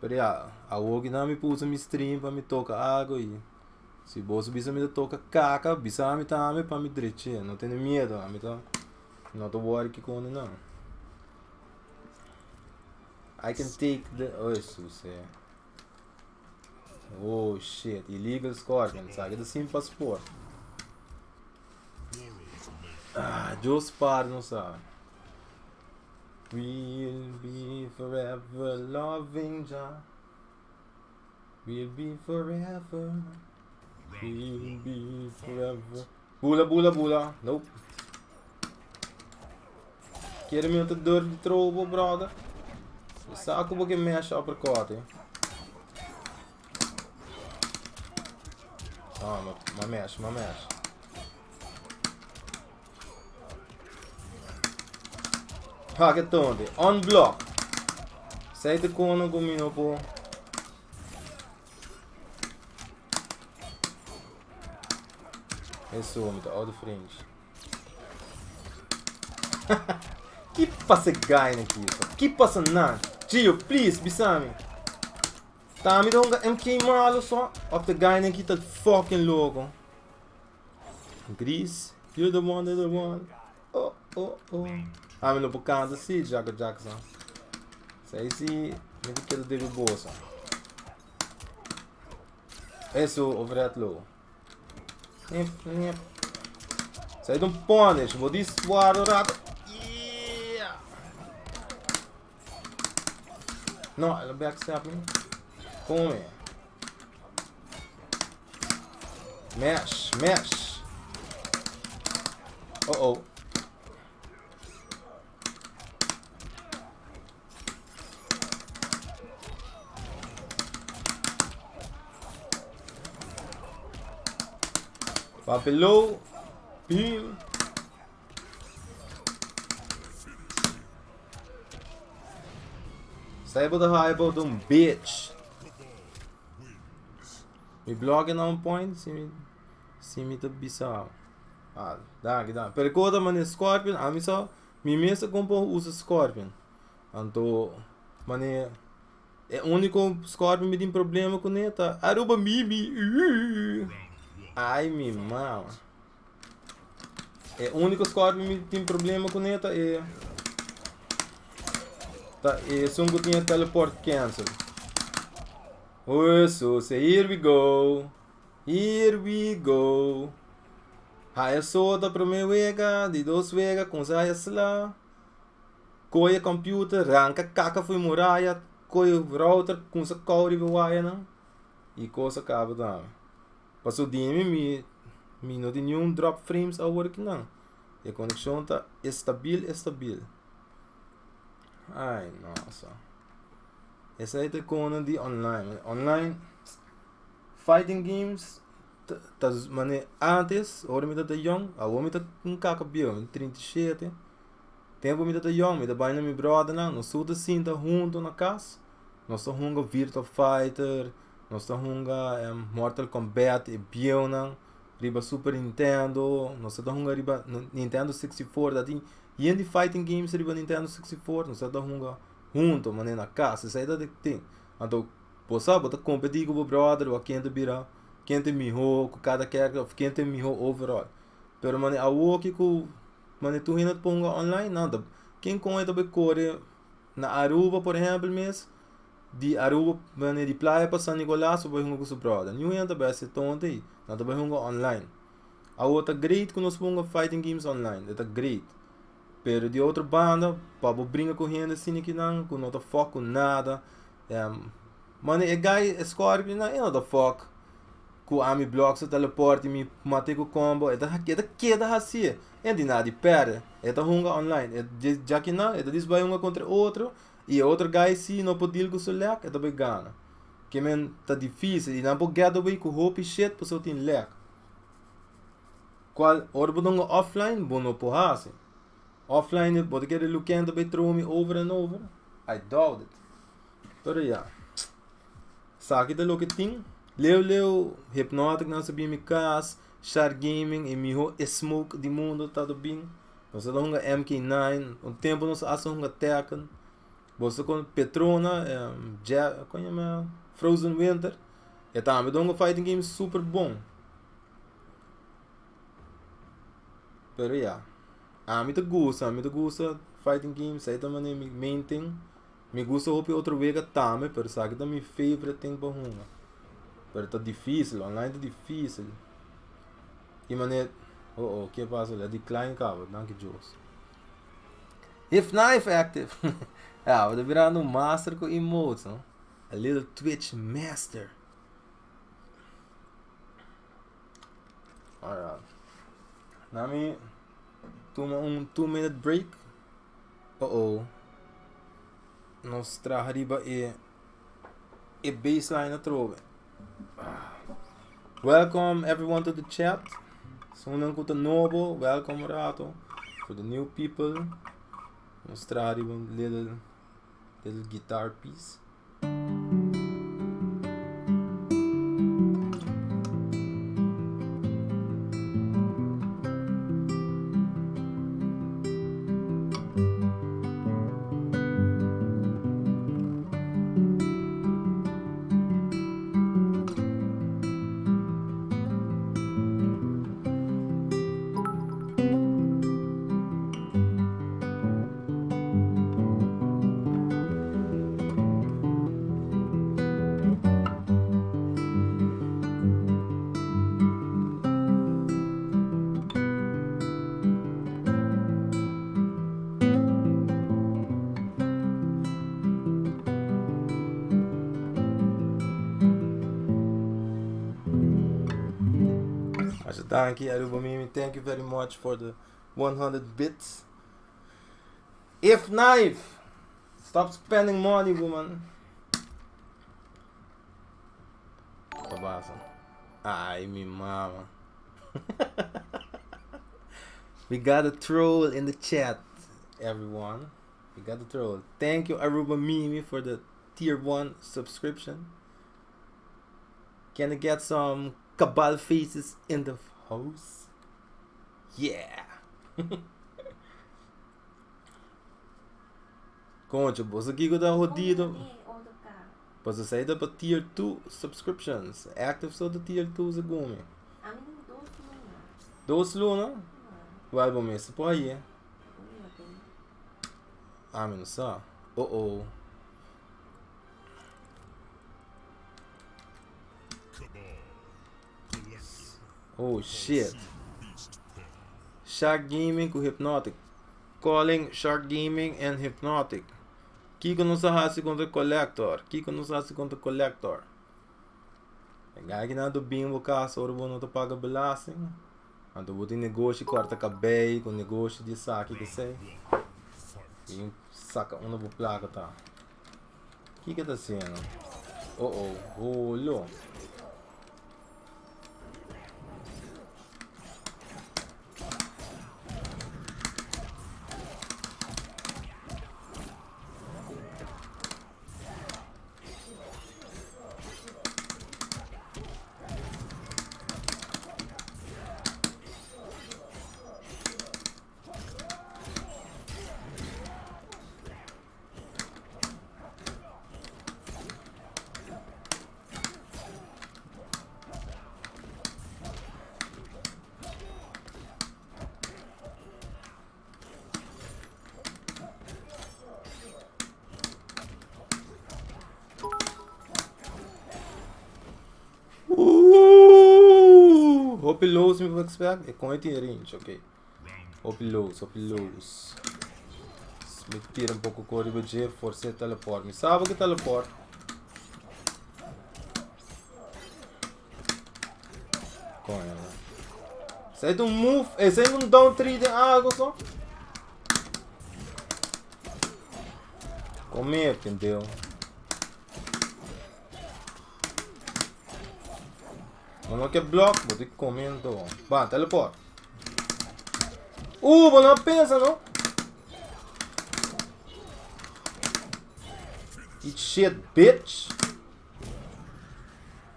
Pero ya, awor ki nan mi puso mi stream pa mi toca algo y si boso bisa mi ta toca caca, bisa mi tambe pa mi dreche. No tene miedo, ami ta no ta worry kiko nan. I can take the oh Jesus. Eh. Oh shit, illegal scorpion, sabe ta sin paspoort. Ah, Dios par no sabe. We'll be forever loving Jah. We'll be forever. We'll be forever. Bula, bula, bula. Nope. Kere mi ta dor di trobo, brother. Sa ku bo ke mesh uppercut, eh. Ah, ma, ma mesh, ma mesh. Hak e tonte. Unblock. Sei te kono ku mi no por. Eso, mi ta out of range. Ki pasa guy na ki so? Ki pasa nan? Gio, please, bisami. Ta mi ta hunga MK malo so? Of de guy na ki ta fucking loco? Gris, you're the one, you're the one. Oh, oh, oh. Ah, mi no por canta si, Jaco Jackson. Sei si, mi ta keda debe boso. Eso, overhead low. Nip, nip. Sei un punish, bo di suado rato. Yeah. No, el backstep me. Come. Mash, mash. Oh oh. Papi low. Beam. Zij bo ta haya bo ta un bitch. Mi blog na un point si mi si mi ta bisa. Ah, danki, danki. Pero kota mane Scorpion, ami sa mi mes ta kompo usa Scorpion. Anto mane e úniko Scorpion mi tin problema kuné ta Aruba Mimi. Ai mi mama. E úniko Scorpion mi tin problema kuné ta e ta esun ku tin e teleport cancel. Oeso, say here we go. Here we go. Haya sota promé wega, di dos wega kumsa haya sla. Koye computer, ranka kaka fo'i muraya, koye router kumsa kou riba wayanan i kos a kaba tambe. Paso dimi mi mi no tin niun drop frames awor kinan. E konekshon ta estabil estabil. Ai nosa. Esei ta kono di online. Online fighting games ta mane antes ora mi ta ta yong awor mi ta un kaka bieu mi ta 37 tempo mi ta ta yong mi ta bai na mi brothernan nos tur ta sinta hunto na kas nos ta hunga Virtua Fighter Nos ta hunga Mortal Kombat e bieunan riba Super Nintendo, nos ta hunga riba Nintendo 64, ta tin yen di fighting games riba Nintendo 64, nos ta hunga hunto manera na kas, esei ta de tin. Anto bo sa bo ta kompetí ku bo brother wak ken ta bira, ken ta mihó ku kada character òf ken ta mihó overall. Pero manera awoki ku manera tur hende ta por hunga online nan ta ken kon e ta bai kore na Aruba por ehèmpel mes. Di Aruba mane di playa pa San Nicolas pa bai hunga ku su brother. Niun hende ta bai hasi tonto ei. Nan ta bai hunga online. Awor ta great ku nos por hunga fighting games online. E ta great. Pero di otro banda, pa bo bringa ku hende asina kinan ku no ta fuck ku nada. Mane e guy e Scorpio nan e no ta fuck ku ami block su teleport i mi mate ku combo. E ta e ta keda hasié. E no tin nada di pèrdè. E ta hunga online. E djakinan e ta dis bai hunga kontra e otro. I e otro guy si no por deal ku su lag e ta bay gana. Ke men ta dificil i nan por get away ku hopi shit pasobra tin lag. Kual ora bo ta hunga offline bo no por hasi. Offline bo ta kere Luken ta bay throw mi over and over? I doubt it. Pero ya. Esaki ta loke tin. Leu leu Hypnotic nan sa bin mi kas, Shark Gaming e miho smoke di mundo ta ta bin. Nos ta hunga MK9, un tempo nos hasta hunga Tekken. Boso kon Petrona, Ja, kon yama Frozen Winter. E tambe ta hunga fighting game super bon. Pero ya, ami ta gusta, ami ta gusta fighting games, ei ta manera mi main thing. Mi gusta hopi otro wega tambe, pero esaki ta mi favorite thing pa hunga. Pero ta dificil, online ta dificil. I manera, oh oh, ke pasa? La decline caba, danki Dios. If knife active. Ja, bo ta birando un master ku emotes, no? A little Twitch master. Alright. Nami tuma un 2 minute break. Oh oh. Nos traha riba e baseline atrobe. Welcome everyone to the chat. Esunnan ku ta nobo, welcome rato. For the new people. Nos traha riba un little little guitar piece. Masha danki Aruba Mimi, thank you very much for the 100 bits. If knife, stop spending money woman. Ta pasa? Ay mi mama. We got a troll in the chat, everyone. We got the troll. Thank you Aruba Mimi for the tier 1 subscription. Can I get some cabal faces in the house? Yeah! Concho, boso kiko ta jodido. Boso sai ta pa tier 2 subscriptions. Active so ta tier 2 segun mi. Dos luna? Wel bo mester por haye. Ami no sa. Oh oh. Oh shit. Shark Gaming ku Hypnotic. Calling Shark Gaming and Hypnotic. Kiko nos a hasi kontra Collector? Kiko nos a hasi kontra Collector? E gai ki nan ta bin bo kas ora bo no ta paga belasting. Anto bo tin negoshi korta kabei ku negoshi di esaki kesei. Bin saka unda bo plaka ta. Kiko ta hasiendo? Oh oh, holo. Ooh, hopi loos mi por expect. E kon e tin range, ok. Hopi loos, hopi loos. Mi tira un poco ko riba dje, forse teleport. Mi sabo ke teleport. Coño. Sai un move, eh, sai un down 3 den algo so. Come, entendeu? Bo no ke block, bo tin come anto. Ba, teleport. Bo no a pensa no. Eat shit, bitch.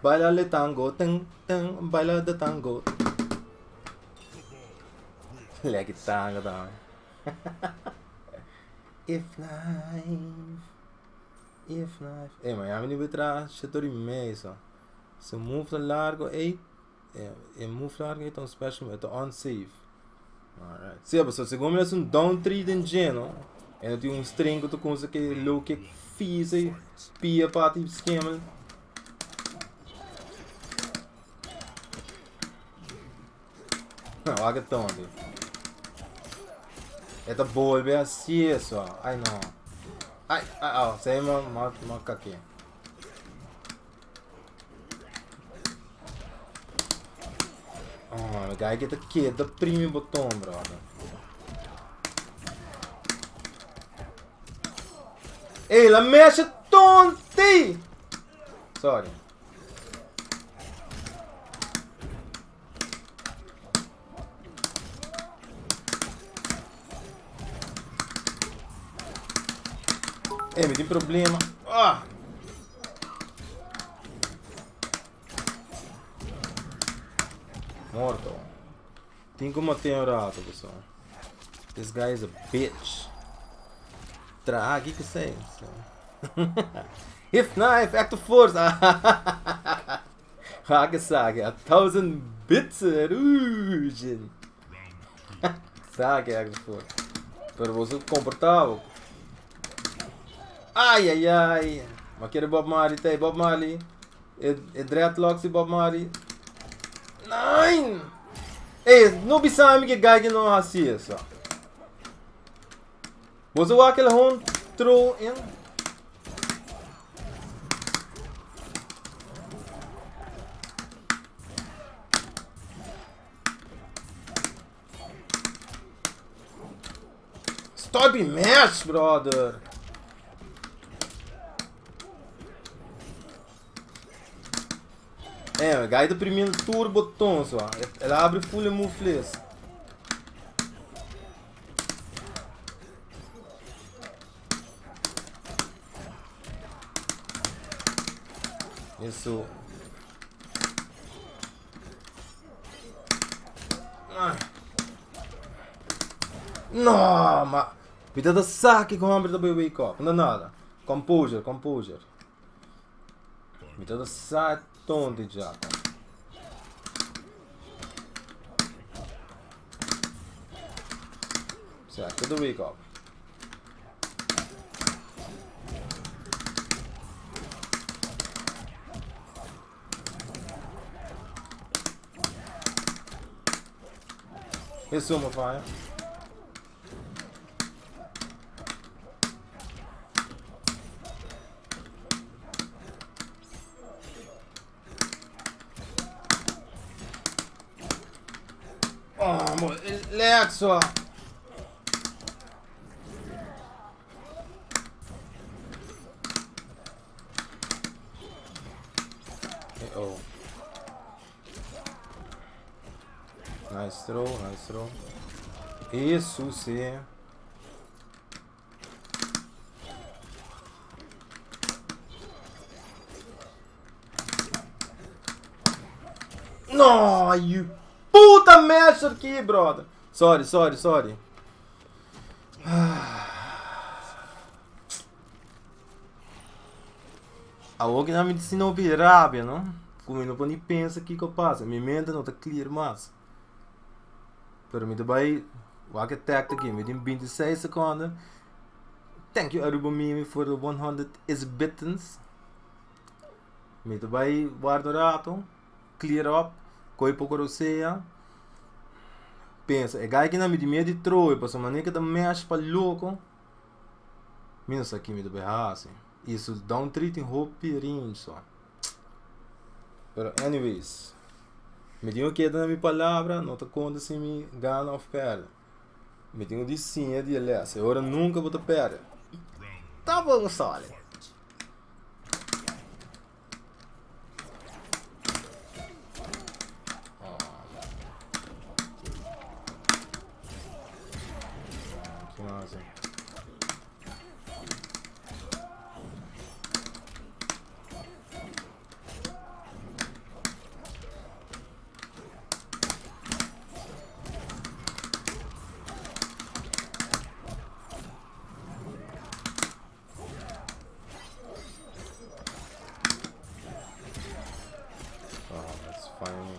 Baila le tango, ten, ten, baila de tango. Lekker tango dan. If life, if life. Eh, maar ja, nu weer tra, shit door die mee zo. Se move ta largo, ey, e move largo ey ta un special move, e ta unsafe. Alright. Sí, pasobra segun mi es un down 3 den dje, no? E no tin un string ku ta kumsa ke low kick fies ey, pia parti skemel. Wak e tonto. E ta bolbe hasi eso. Ay no. Ay, ay, oh, sei ma, ma, ma kake. Oh, guy ke ta keda primi boton, brother. Ey, la mexe tonti! Sorry. Ey, mi tin problema. Ah! Morto. Tin ku mat'é un rato, pasobra. This guy is a bitch. Traha kiko esei? If knife, act of force. Wak esaki, a thousand bits erosion. Esaki act of force. Pero boso komportá bo. Ai ai ai. Ma kere Bob Marley ta Bob Marley. E, e dreadlocks di Bob Marley. Nein! Ey, no bisa mi ke guy ke no hasi eso. Boso wak el hon throw in. Stop die match, brother. É, o guy tá oprimindo turbo botão só. Ela abre full mufles. Isso. No, ma mi ta sa ki homber ta bai wake up. No nada. Composure, composure. Mi ta sa tonto jaka. Certo, the wake up. Isso, meu pai. Oh, Lexo. Uh-oh. Nice throw, nice throw. Isso, sim. No, you puta merda aqui, brother. Sorry, sorry, sorry. Awor ki nan mi si no hopi rabia no, ku mi no por ni pensa kiko pasa, mi mente no ta clear mas. Pero mi ta bai wak e tactic aki, mi tin 26 seconde. Thank you Aruba Mimi for the 100 is bittens. Mi ta bai warda un rato, clear up, koi poko rosea. Pensa, e guy ki nan mi tin miedu di troe, pasobra manera ke ta mesh pa loko. Mi no sa ki mi ta bay hasi. Y su down 3 tin hopi range so. Pero anyways. Mi tin ku keda na mi palabra, no ta konta si mi gana of perde. Mi tin ku di siña di e les. E ora nunka bo ta perde. Ta bon solid. Oh, that's funny.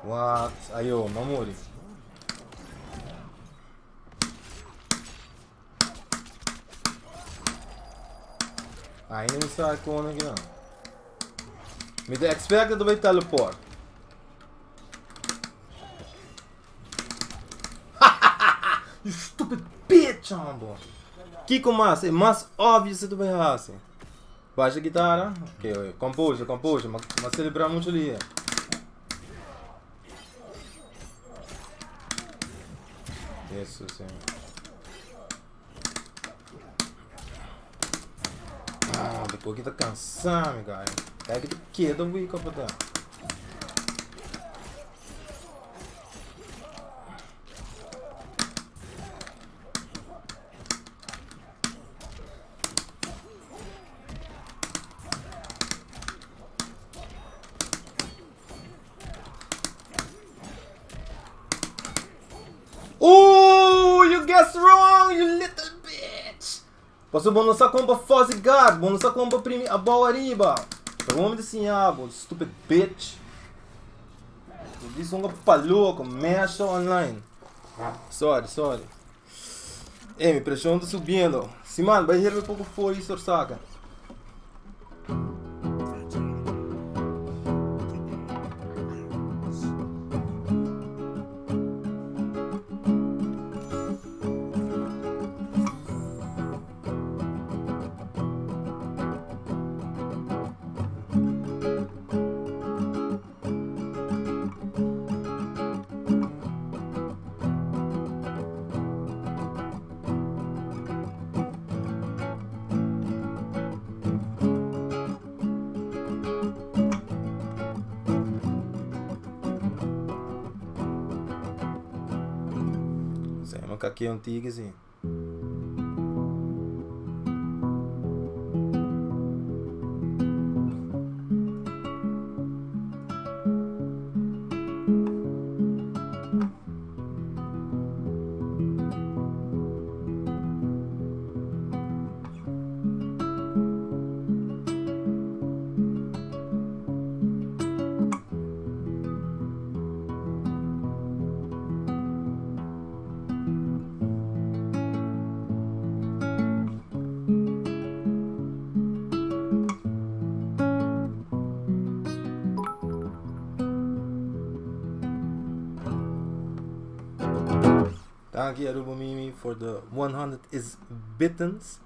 What? Ayo, mamuri. Ainda não sabe como aqui não. Me expect dat teleport. You stupid bitch, hombo. Kiko mas, e mas obvio se tu vai hasi. Baixa a guitarra. Ok, ok. Composure, composure. Mas, mas celebrar muito ali. Isso, sim. Ah, depois que tá cansado, cara. É que tu queda o Wicca pra dar. Ooh, you guessed wrong, you little bitch! Pasobra bo no sa kon pa fuzzy guard, bo no sa kon pa primi abou ariba. Pero bo mi ta siña bo, stupid bitch. Bo di songa pa loko, mesha online. Sorry, sorry. Ey, mi preshon ta subiendo. Siman, bai herbe poko fo'i sorsaka. Zijn we kakio een tigre zien. Danki Aruba Mimi for the 100 is bittens.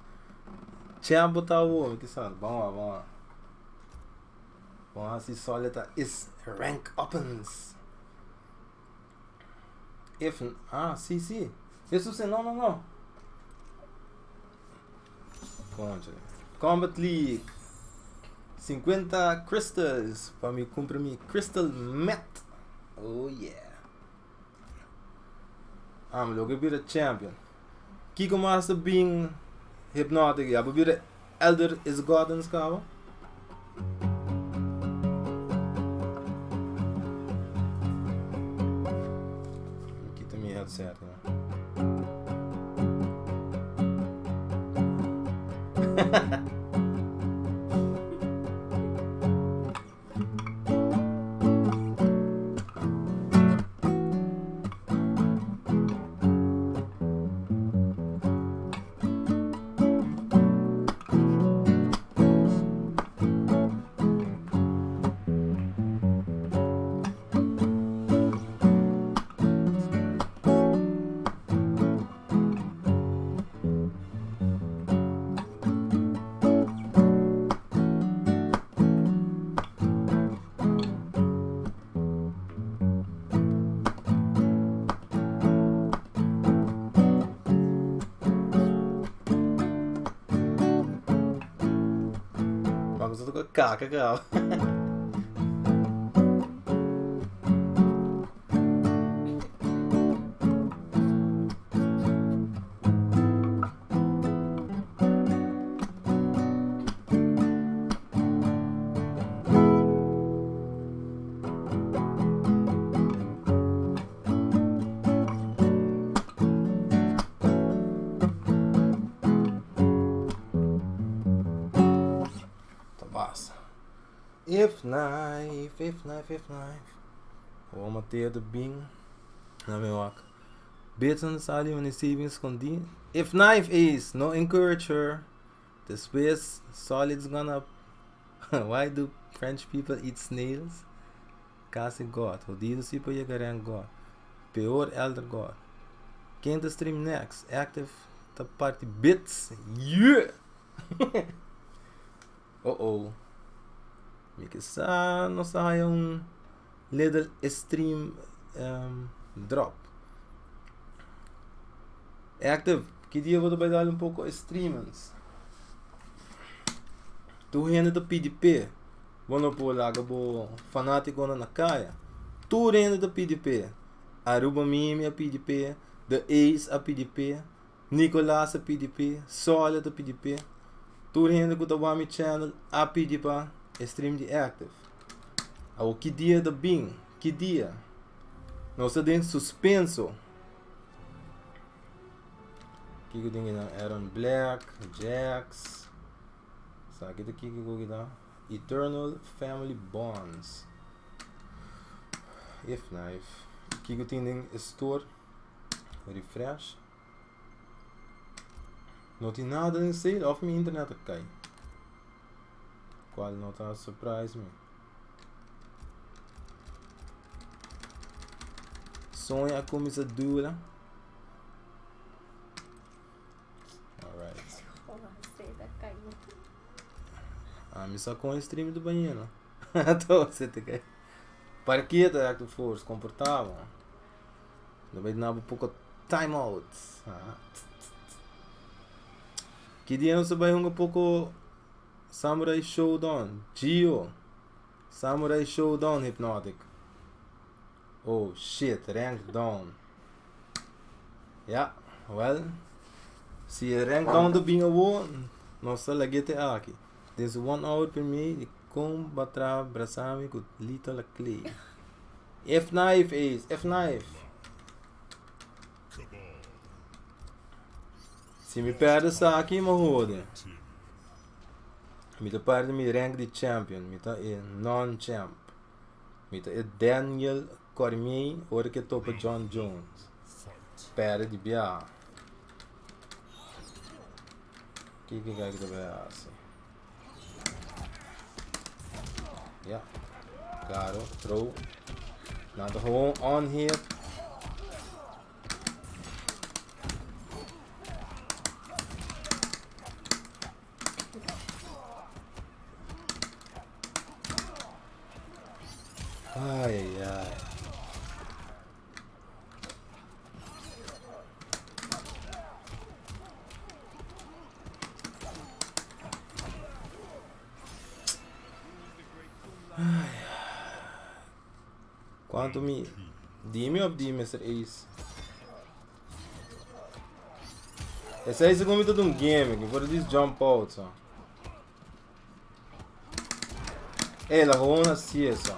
Champ bo ta awo, mi kisa. Bon wa, bon wa. Bon hasi solid is rank uppens. If, ah, si, si. Jesus, no, no, no. Contra. Combat League. 50 crystals pa mi cumpra mi crystal meth. Oh yeah. Ah, mi logra bira champion. Kiko mas ta bin Hypnotic? Ya bo bira Elder is Gordon's caba? Mi kita mi headset. Mas eu tô com caca, cara. Ta basta. If knife, if knife, if knife. Awor Mateo ta bin na mi wak. Bidson sali un savings skondí. If knife is, no encourage her. Despues Solid's gonna Why do French people eat snails? Casi God. Hodido si por yega rank God. Peor Elder God. Ken ta stream next? Active ta parti bits. Yeah! Oh oh. Mi ke sa nos a haya un little stream um, drop. Active, ki dia bo ta bai dal un poco streamings? Tur hende ta pidi p'e. Bo no por laga bo fanaticonan na caya. Tur hende ta pidi p'e. Aruba Mimi a pidi p'e, The Ace a pidi p'e, Nicolas a pidi p'e, Sola ta pidi p'e. Tur hende cu ta wak mi channel a pidi pa e stream di Active. Awor ki dia ta bin? Ki dia? Nos ta den suspenso. Kiko tin kinan? Aaron Black, Jax. Sa ki ta kiko ku kita? Eternal Family Bonds. If knife. Kiko tin den e store? Refresh. No tin nada den sale of mi internet a kai. Cual no ta surprise me. Soña a cuminsa dura. Alright. Ah, mi sa con stream do banheiro. Tô, você te kai. Parqueta acto force, comportável. No bai duna bo poko time out. Ki dia nos ta bai hunga poko Samurai Showdown? Gio. Samurai Showdown Hypnotic. Oh shit, rank down. Ja, well. Si e rank down ta bin awo, nos ta lag'é te aki. Den su one hour primé di kon batra brasami ku Lito Laclay. F knife Ace, F knife. Si mi perde esaki mi hode. Mi ta perde mi rank di champion, mi ta e non-champ. Mi ta e Daniel Cormier ora ke topa Jon Jones. Perde di biaha. Kiko ke ta bai hasi? Ja. Claro, throw. Nan ta gewoon on hit. Ai, ai, ai. Cuanto mi dimi of di Mr. Ace? Esei segun mi ta un gimmick, por dis jump out so. Ey, la gewoon así eso.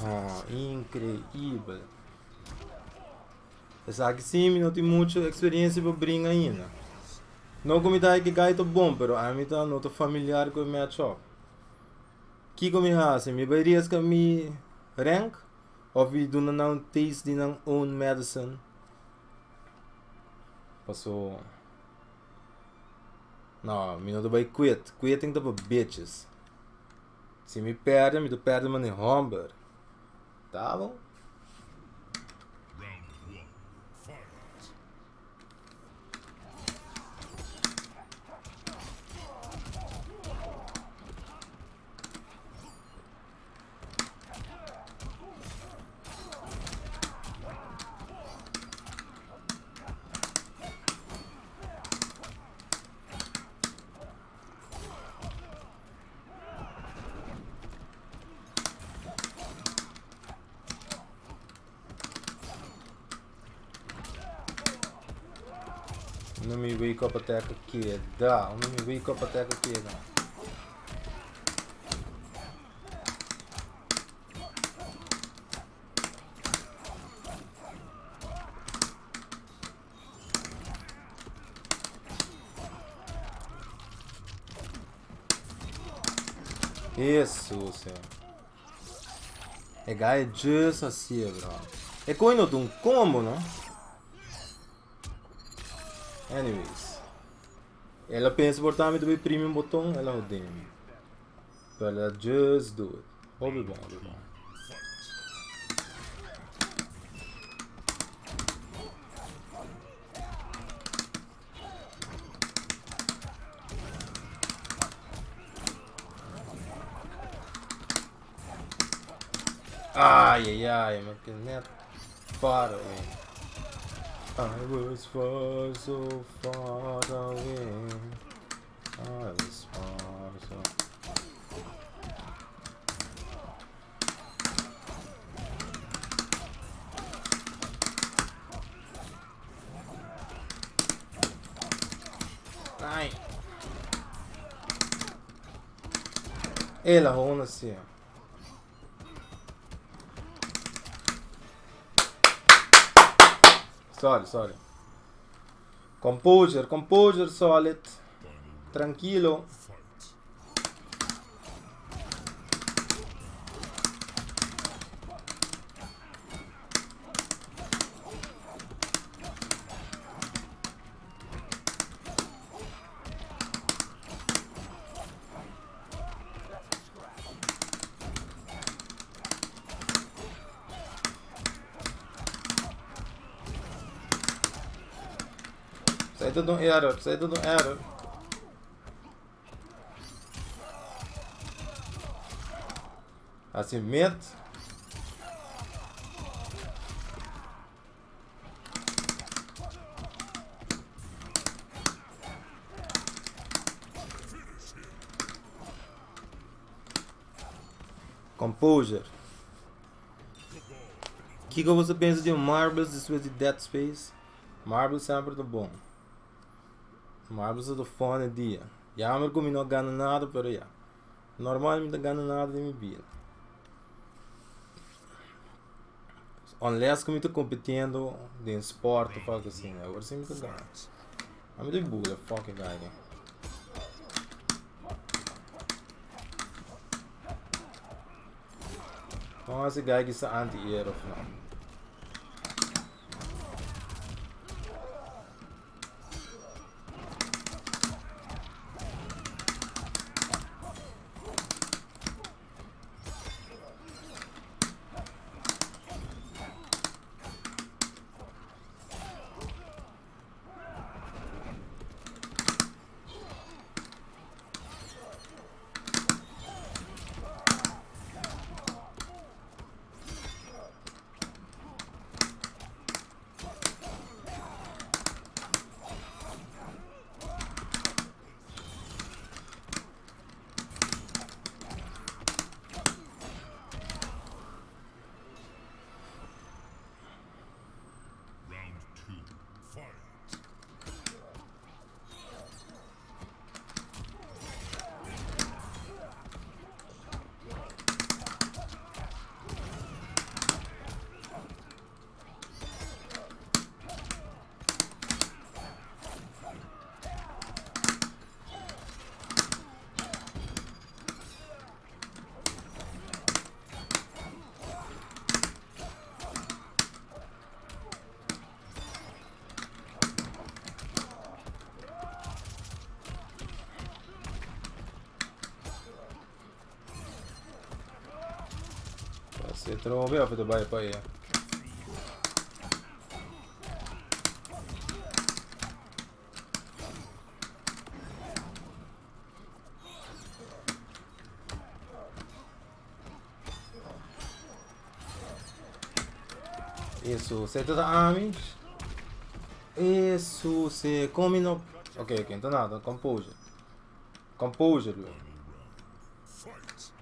Ah, increíbel. Esaki sí, mi no tin mucho experiencia pa bringa ainda. No ku mi ta haci gai ta bon, pero ami ta no ta familiar ku e matchup. Kiko mi hasi? Mi bai riesga mi rank of mi duna nan un taste di nan own medicine? Paso no, mi no ta bai quit. Quitting ta pa bitches. Si mi perde, mi ta perde mane homber. Ta bon? Unda mi wake up attack a keda? Unda mi wake up attack a keda? Jesus, Senhor. E guy é just assim, bro. E coi no un combo, no? Anyways. Ela pensa por mi do premium botão, ela odeia. But ela just do it. Hopi bon, hopi bon. Ai ai ai, mi ke net far away. I was far so far away. I was far so. Ai. El a hona si. Sorry, sorry. Composure, composure solid. Tranquilo. Zij dat doen error, zij dat doen error. Hasi met. Composure. Kiko boso pensa di Marbles despues di Dead Space? Marbles semper ta bon. Marbles ta fun e dia. Jammer ku mi no gana nada pero ya. Normal mi ta gana nada den mi bida. Unless ku mi ta competiendo den sport of algo asina. Awor si mi ta gana. Ami ta bula fucking guy. Vamos hasi guy ki sa anti-air of no. Round 2. Fight. Pas'e trobe of e ta bai pa aya? Eso, se ta ami. Eso, se come no. Ok, ok, então nada, composure. Composure, bro. Fight.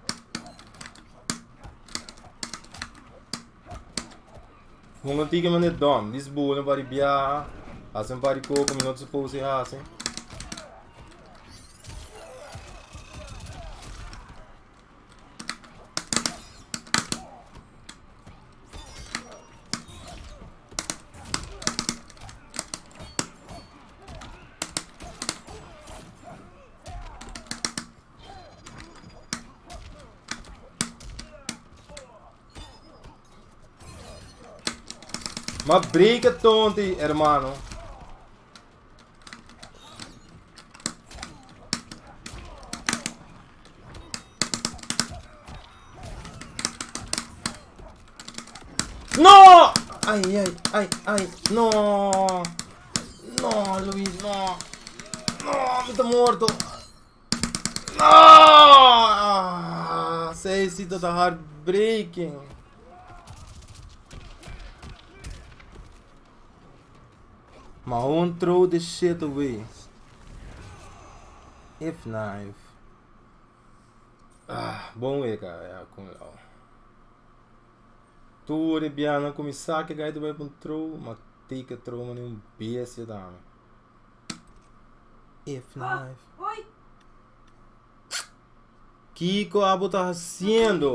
Hunga tiki mane dom, dis bula pari biaha, hasi un pari koko mi no ta supose hasi. Ma break tonti, hermano. No! Ai, ai, ai, ai, no! No, Luis, no! No, mi ta morto! No! Ah, esei si ta heartbreaking. Ma gewoon throw this shit away. If knife. Ah, bon weka, ja, Kung Lao. Tur e bianan ku mi sa ke gai ta bai pa un throw, ma take a throw mane un bestia tambe. If knife. Oi! Kiko abo ta hasiendo?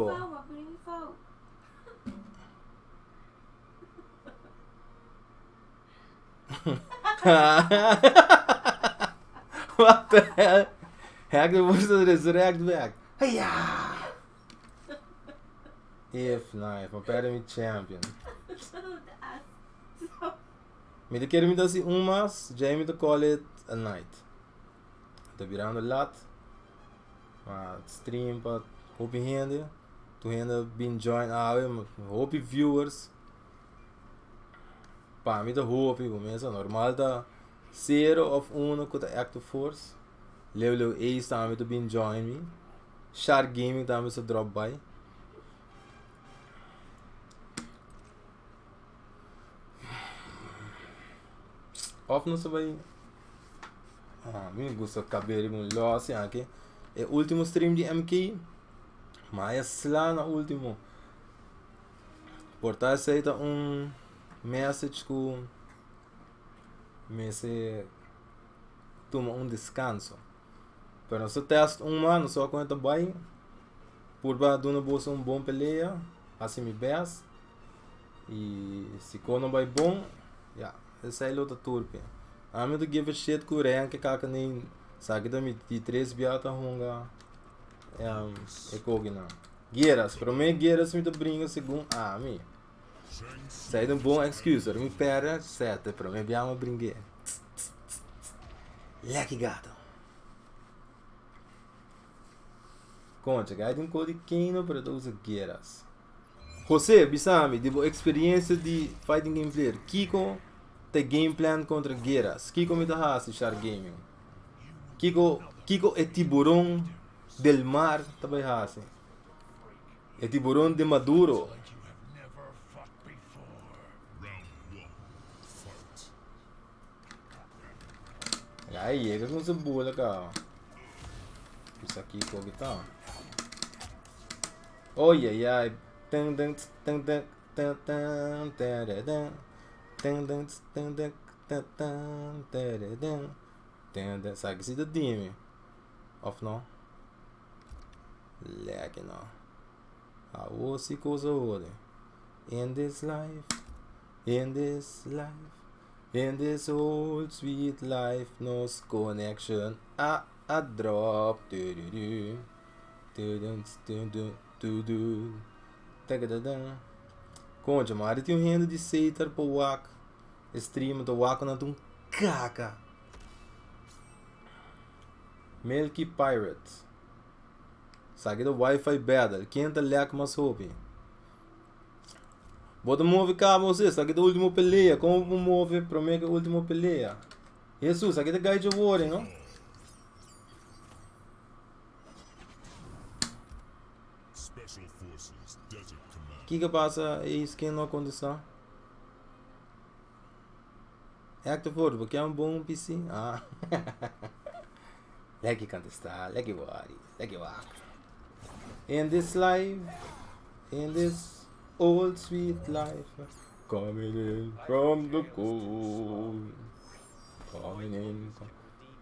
What the hell? Hack de worst resurrect back. Hiya! If knife, ma perde mi champion. Mi ta kere mi ta hasi un mas, djei mi ta call it a night. Ta birando lat. Ma stream pa hopi hende. Tur hende bin join awe, hopi viewers. Pa mi ta hopi, bo mesa normal ta zero of uno ku ta active force. Leu leu Ace tambe ta bin join mi. Shark Gaming tambe sa drop by. Of nos ta bai Ah, mi gusta kab'é riba un lòs aki. E último stream di MK, ma e sla na último. Por ta esei ta un message ku mester tuma un deskanso. Pero nos ta test un mas, nos wak kon e ta bai. Purba duna boso un bon pelea, hasi mi best. I si kon no bai bon, ya, esei lo ta turpi. Ami no ta give a shit ku Ryan ke kaka nin sa ki ta mi di tres bia ta hunga e kokinan. Gueras, prome gueras mi ta bringa segun ami. Esei ta un bon excuse, ora mi perde sete, prome bia mi bring'é. Leki gato. Concha, gai tin un ko di keno pero ta usa gueras. José, bisa mi, di bo experiencia di fighting game player, kiko ta e game plan contra Geras? Kiko mi ta haci, Shark Gaming? Kiko, kiko e tiburon del mar ta bay haci? E tiburon de Maduro. Ay, yega con su bula ka. Bisa kiko kita. Oy ay ay. Tun tun tun tun tun tun tun tun tun tun tun tun tun tun tun tun tun. Sa ki si ta dimi? Of no? Lekker no. Awo si cosa hode. In this life, in this life, in this old sweet life, nos connection a a drop. Du du du. Concha, mari tin un hende di Seitar pa wak e stream ta wak nan ta un kaka. Milky Pirate. Saki ta wifi battle. Ken ta lek mas hopi? Bo ta move cabo sis, saki ta ultimo pelea. Como bo move prome ke ultimo pelea? Jesus, saki ta gai dje no? Kiko pasa e skin no a contesta? Active Force, bo kier un bon PC? Ah. Leki contesta, leki worry, leki wak. In this life, in this old sweet life, coming in from the cold, coming in from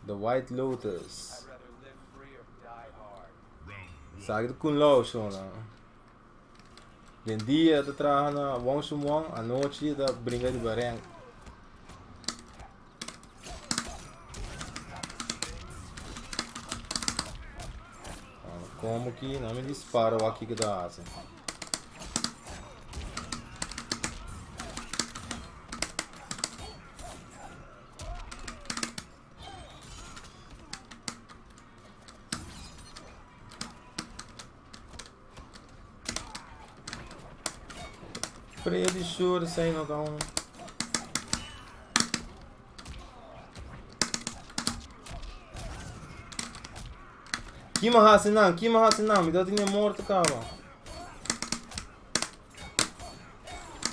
the White Lotus. Sa ki ta Kun Lao shona. Den dia ta traha na Wong Shun Wong, anochi ta bringa riba rank. Como ki no mi disparo wak kiko ta hasi. Pretty sure esei no ta un. Kima hasi nan? Kima hasi nan? Mi ta tene morto kaba.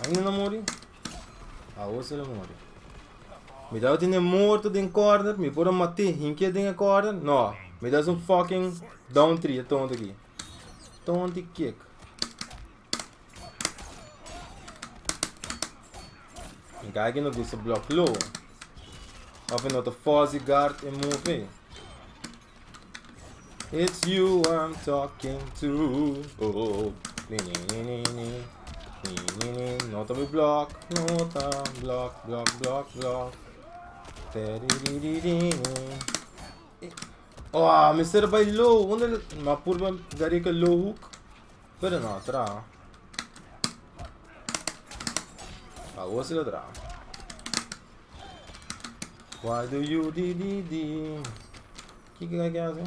Ainda no muri? Awor se lo muri. Mi tabatin e morto den corner, mi por a mat'é hinkié den e corner. No, mi ta haci un fucking down three e tonto aki. Tonti kick. Mi guy aki no gusta block low. Of e no ta fuzzy guard e move ei. It's you I'm talking to. Oh, ni ni ni ni ni. Ni ni ni. No ta mi block, no ta block, block, block, block. Te di di di di ni. Oh, mester bai low. Unda ma purba garika low hook. Pero no tra. Awor si lo tra. Why do you di di di? Kiko kaya ke hasi?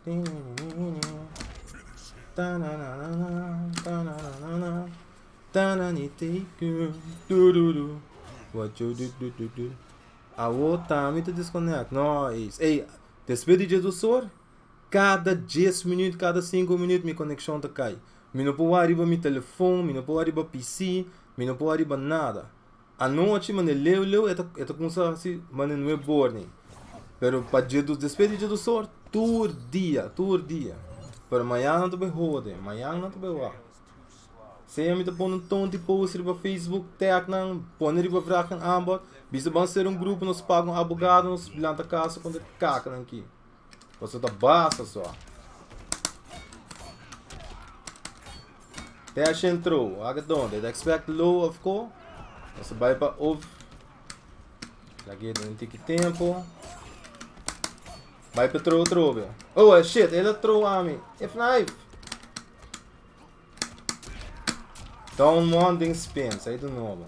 Di ni ni ni ni. Ta na na na na, ta na na na na. Ta na ni te ku, du du du. What you do do do do. Awor tami ta disconnect. No, Ace. Ey, despues di Jesus or, Kada dies minüt, kada sinku minüt mi konekshon ta kai. Mi no por wak riba mi telefon, mi no por wak riba PC, mi no por wak riba nada. Anochi mane leu leu e ta e ta kumsa hasi mane nue borni. Pero pa djedus despues di djedus or tur dia, tur dia. Pero mañan nan ta bai hode, mañan nan ta bai wak. Sea mi ta pone un tonti post riba Facebook, tag nan, pone riba vraag en aanbod, bisa ban ser un grupo nos paga un abogado nos lanta kaso kontra e kakanan aki. Paso ta basta so. Dash and throw. Aga donde? They expect low of ko. Nos bai pa of. Lagi den tiki tempo. Bai pa throw trobe. Oh eh, shit, ele throw a mi. If knife. Down one den spin, sai de novo.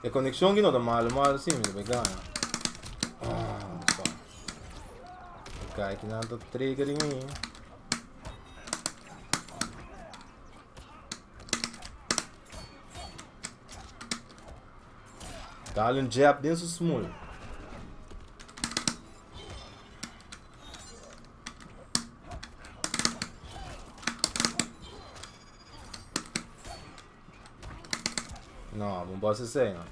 E conexion ki no ta malo malo si, mi ta bay gana. Ah, so. Guy ki nan ta trigger mi. Dale un jab den su smul. No, bon boss esei no.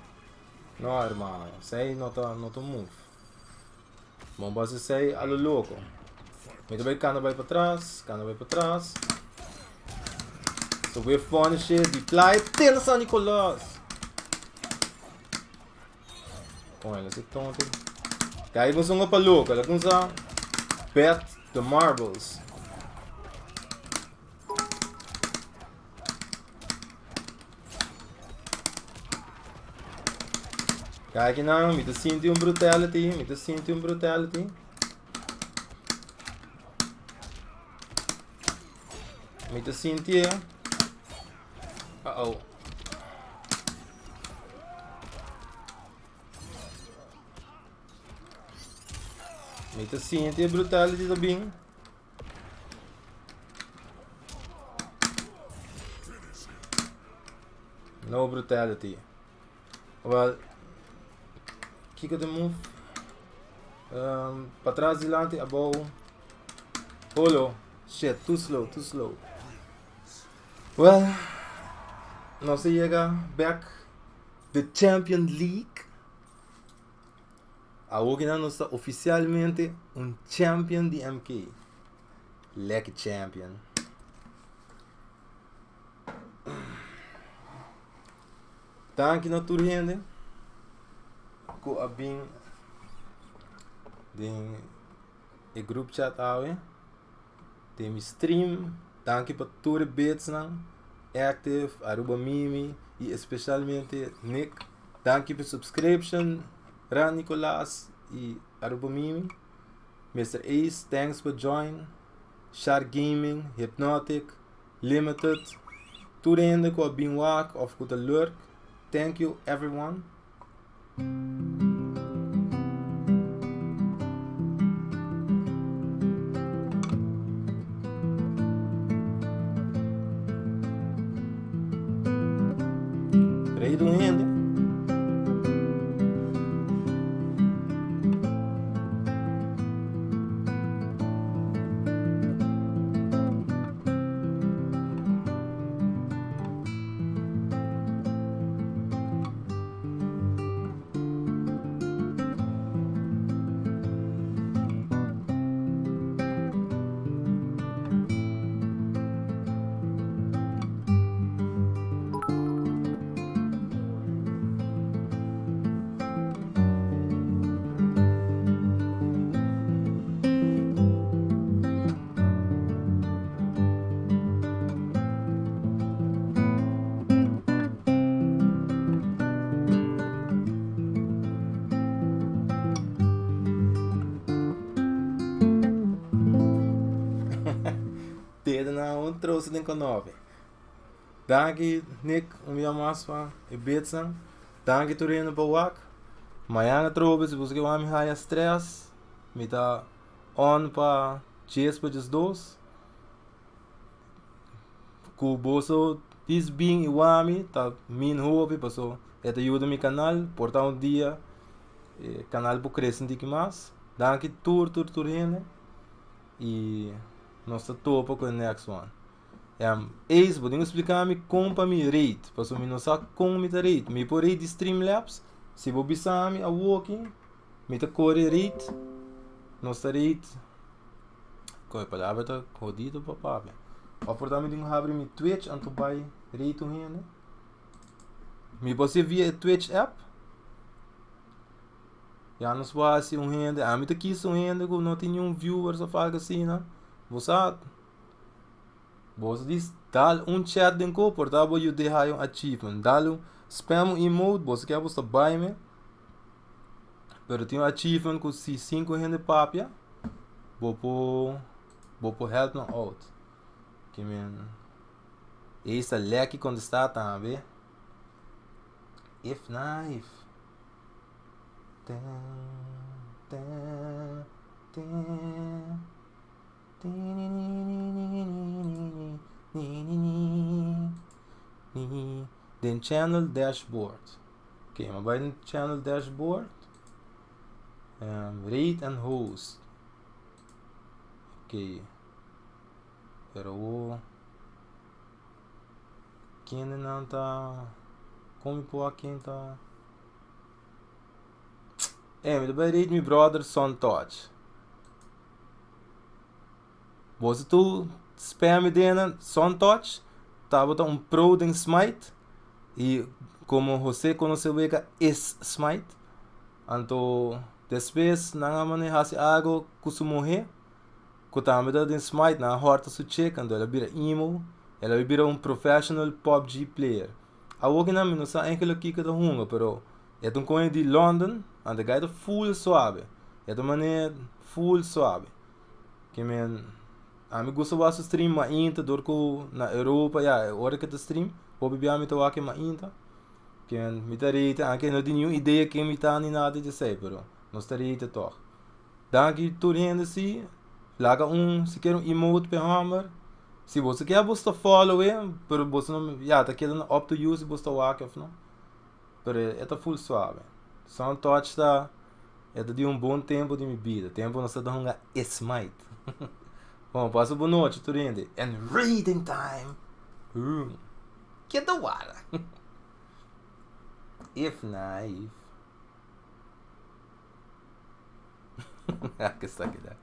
No, hermano, esei no ta no ta move. Bon boss esei a lo loco. Mi ta bai cana bai patras, cana bai patras. So we punish it, di playa te na San Nicolas. Con el ese tonto. Kaya kung sunga pa loco, la kung sa bet the marbles. Kaya ki nan, mi ta sinti un brutality, mi ta sinti un brutality. Mi ta sinti e. Uh-oh. Mi ta sinti e brutality ta bin. No brutality. Well, kiko de move? Um, patras dilanti, abou. Holo. Shit, too slow, too slow. Well, nos a yega back the Champion League. Awor ki nan nos ta oficialmente un champion di MK. Lekker champion. Danki na tur hende ku a bin den e group chat awe. Den mi stream. Danki pa tur e bitsnan. Active, Aruba Mimi y especialmente Nick. Danki pa subscription, Ran Nicolas y Aruba Mimi. Mr. Ace, thanks pa join. Shark Gaming, Hypnotic, Limited. Tur hende ku a bin wak of ku ta lurk. Thank you everyone. Rei di un hende. trouxe den Konove. Danki Nick un bia mas pa e bitsnan. Danki tur hende pa wak. Mañana atrobe si boso ke wak mi haya stress mi ta on pa dies pa diesdos. Ku boso dis bin i wak mi ta min hopi paso e ta yuda mi kanal por ta un dia e kanal por krese un tiki mas. Danki tur tur tur hende i nos ta topa ku e next one. Ace, bo tin ku splika mi kon pa mi rate, pasobra mi no sa kon mi ta rate. Mi por rate di Streamlabs, si bo bisa mi awoki, mi ta kore rate, nos ta rate, koe palabra ta hodido pa papia. Of por ta mi tin ku habri mi Twitch anto bai rate un hende. Mi por hasi via e Twitch app. Ya nos por hasi un hende, ami ta kisa un hende ku no tin niun viewers of algo asina. Bo sa. Bo sa dis dal un chat den ko por ta bo yude haya un achievement. Dal un spam un emote bo sa ke bo sta bai me. Pero tin un achievement ku si sinku hende papia bo por bo por help nan out. Ke men ei sta leki kontesta tambe. If na if. Ten ten ten. Den channel dashboard. Ok, mi a bai den channel dashboard. Rate and host. Ok. Pero wo kende nan ta kon mi por wak ken ta. Eh, mi ta bai rate mi brother Son Touch. Boso tur spam den nan Son Touch tabata un pro den Smite y como Jose conoce wega es Smite anto despues nan a mane haci algo cu su muhe cu tambe ta den Smite nan a horta su chick anto el a bira emo el a bira un professional PUBG player awor ki nan mi no sa enkele kiko ta hunga pero E ta un koño di London, anto e gai ta full suave. E ta manera full suave. Ke men, ami gusta wak su stream mainta dor ku na Europa ya e ora ke ta stream, hopi bia mi ta wak e mainta. Ke men, mi ta rete, anke no tin niun idea ken mi ta ni nada di esei, pero nos ta rete tog. Danki tur hende si, laga un sikiera un emote p'e hòmber. Si boso ke boso ta follow e, pero boso no, ya ta keda na up to you si boso ta wak òf no. Pero e ta full suave. Son touch ta e ta di un bon tempo di mi bida. Tempo nos ta ta hunga Smite. Bon, pasa bon nochi tur hende. And reading time! Room. Keda wara. If na if. Ke sa keda.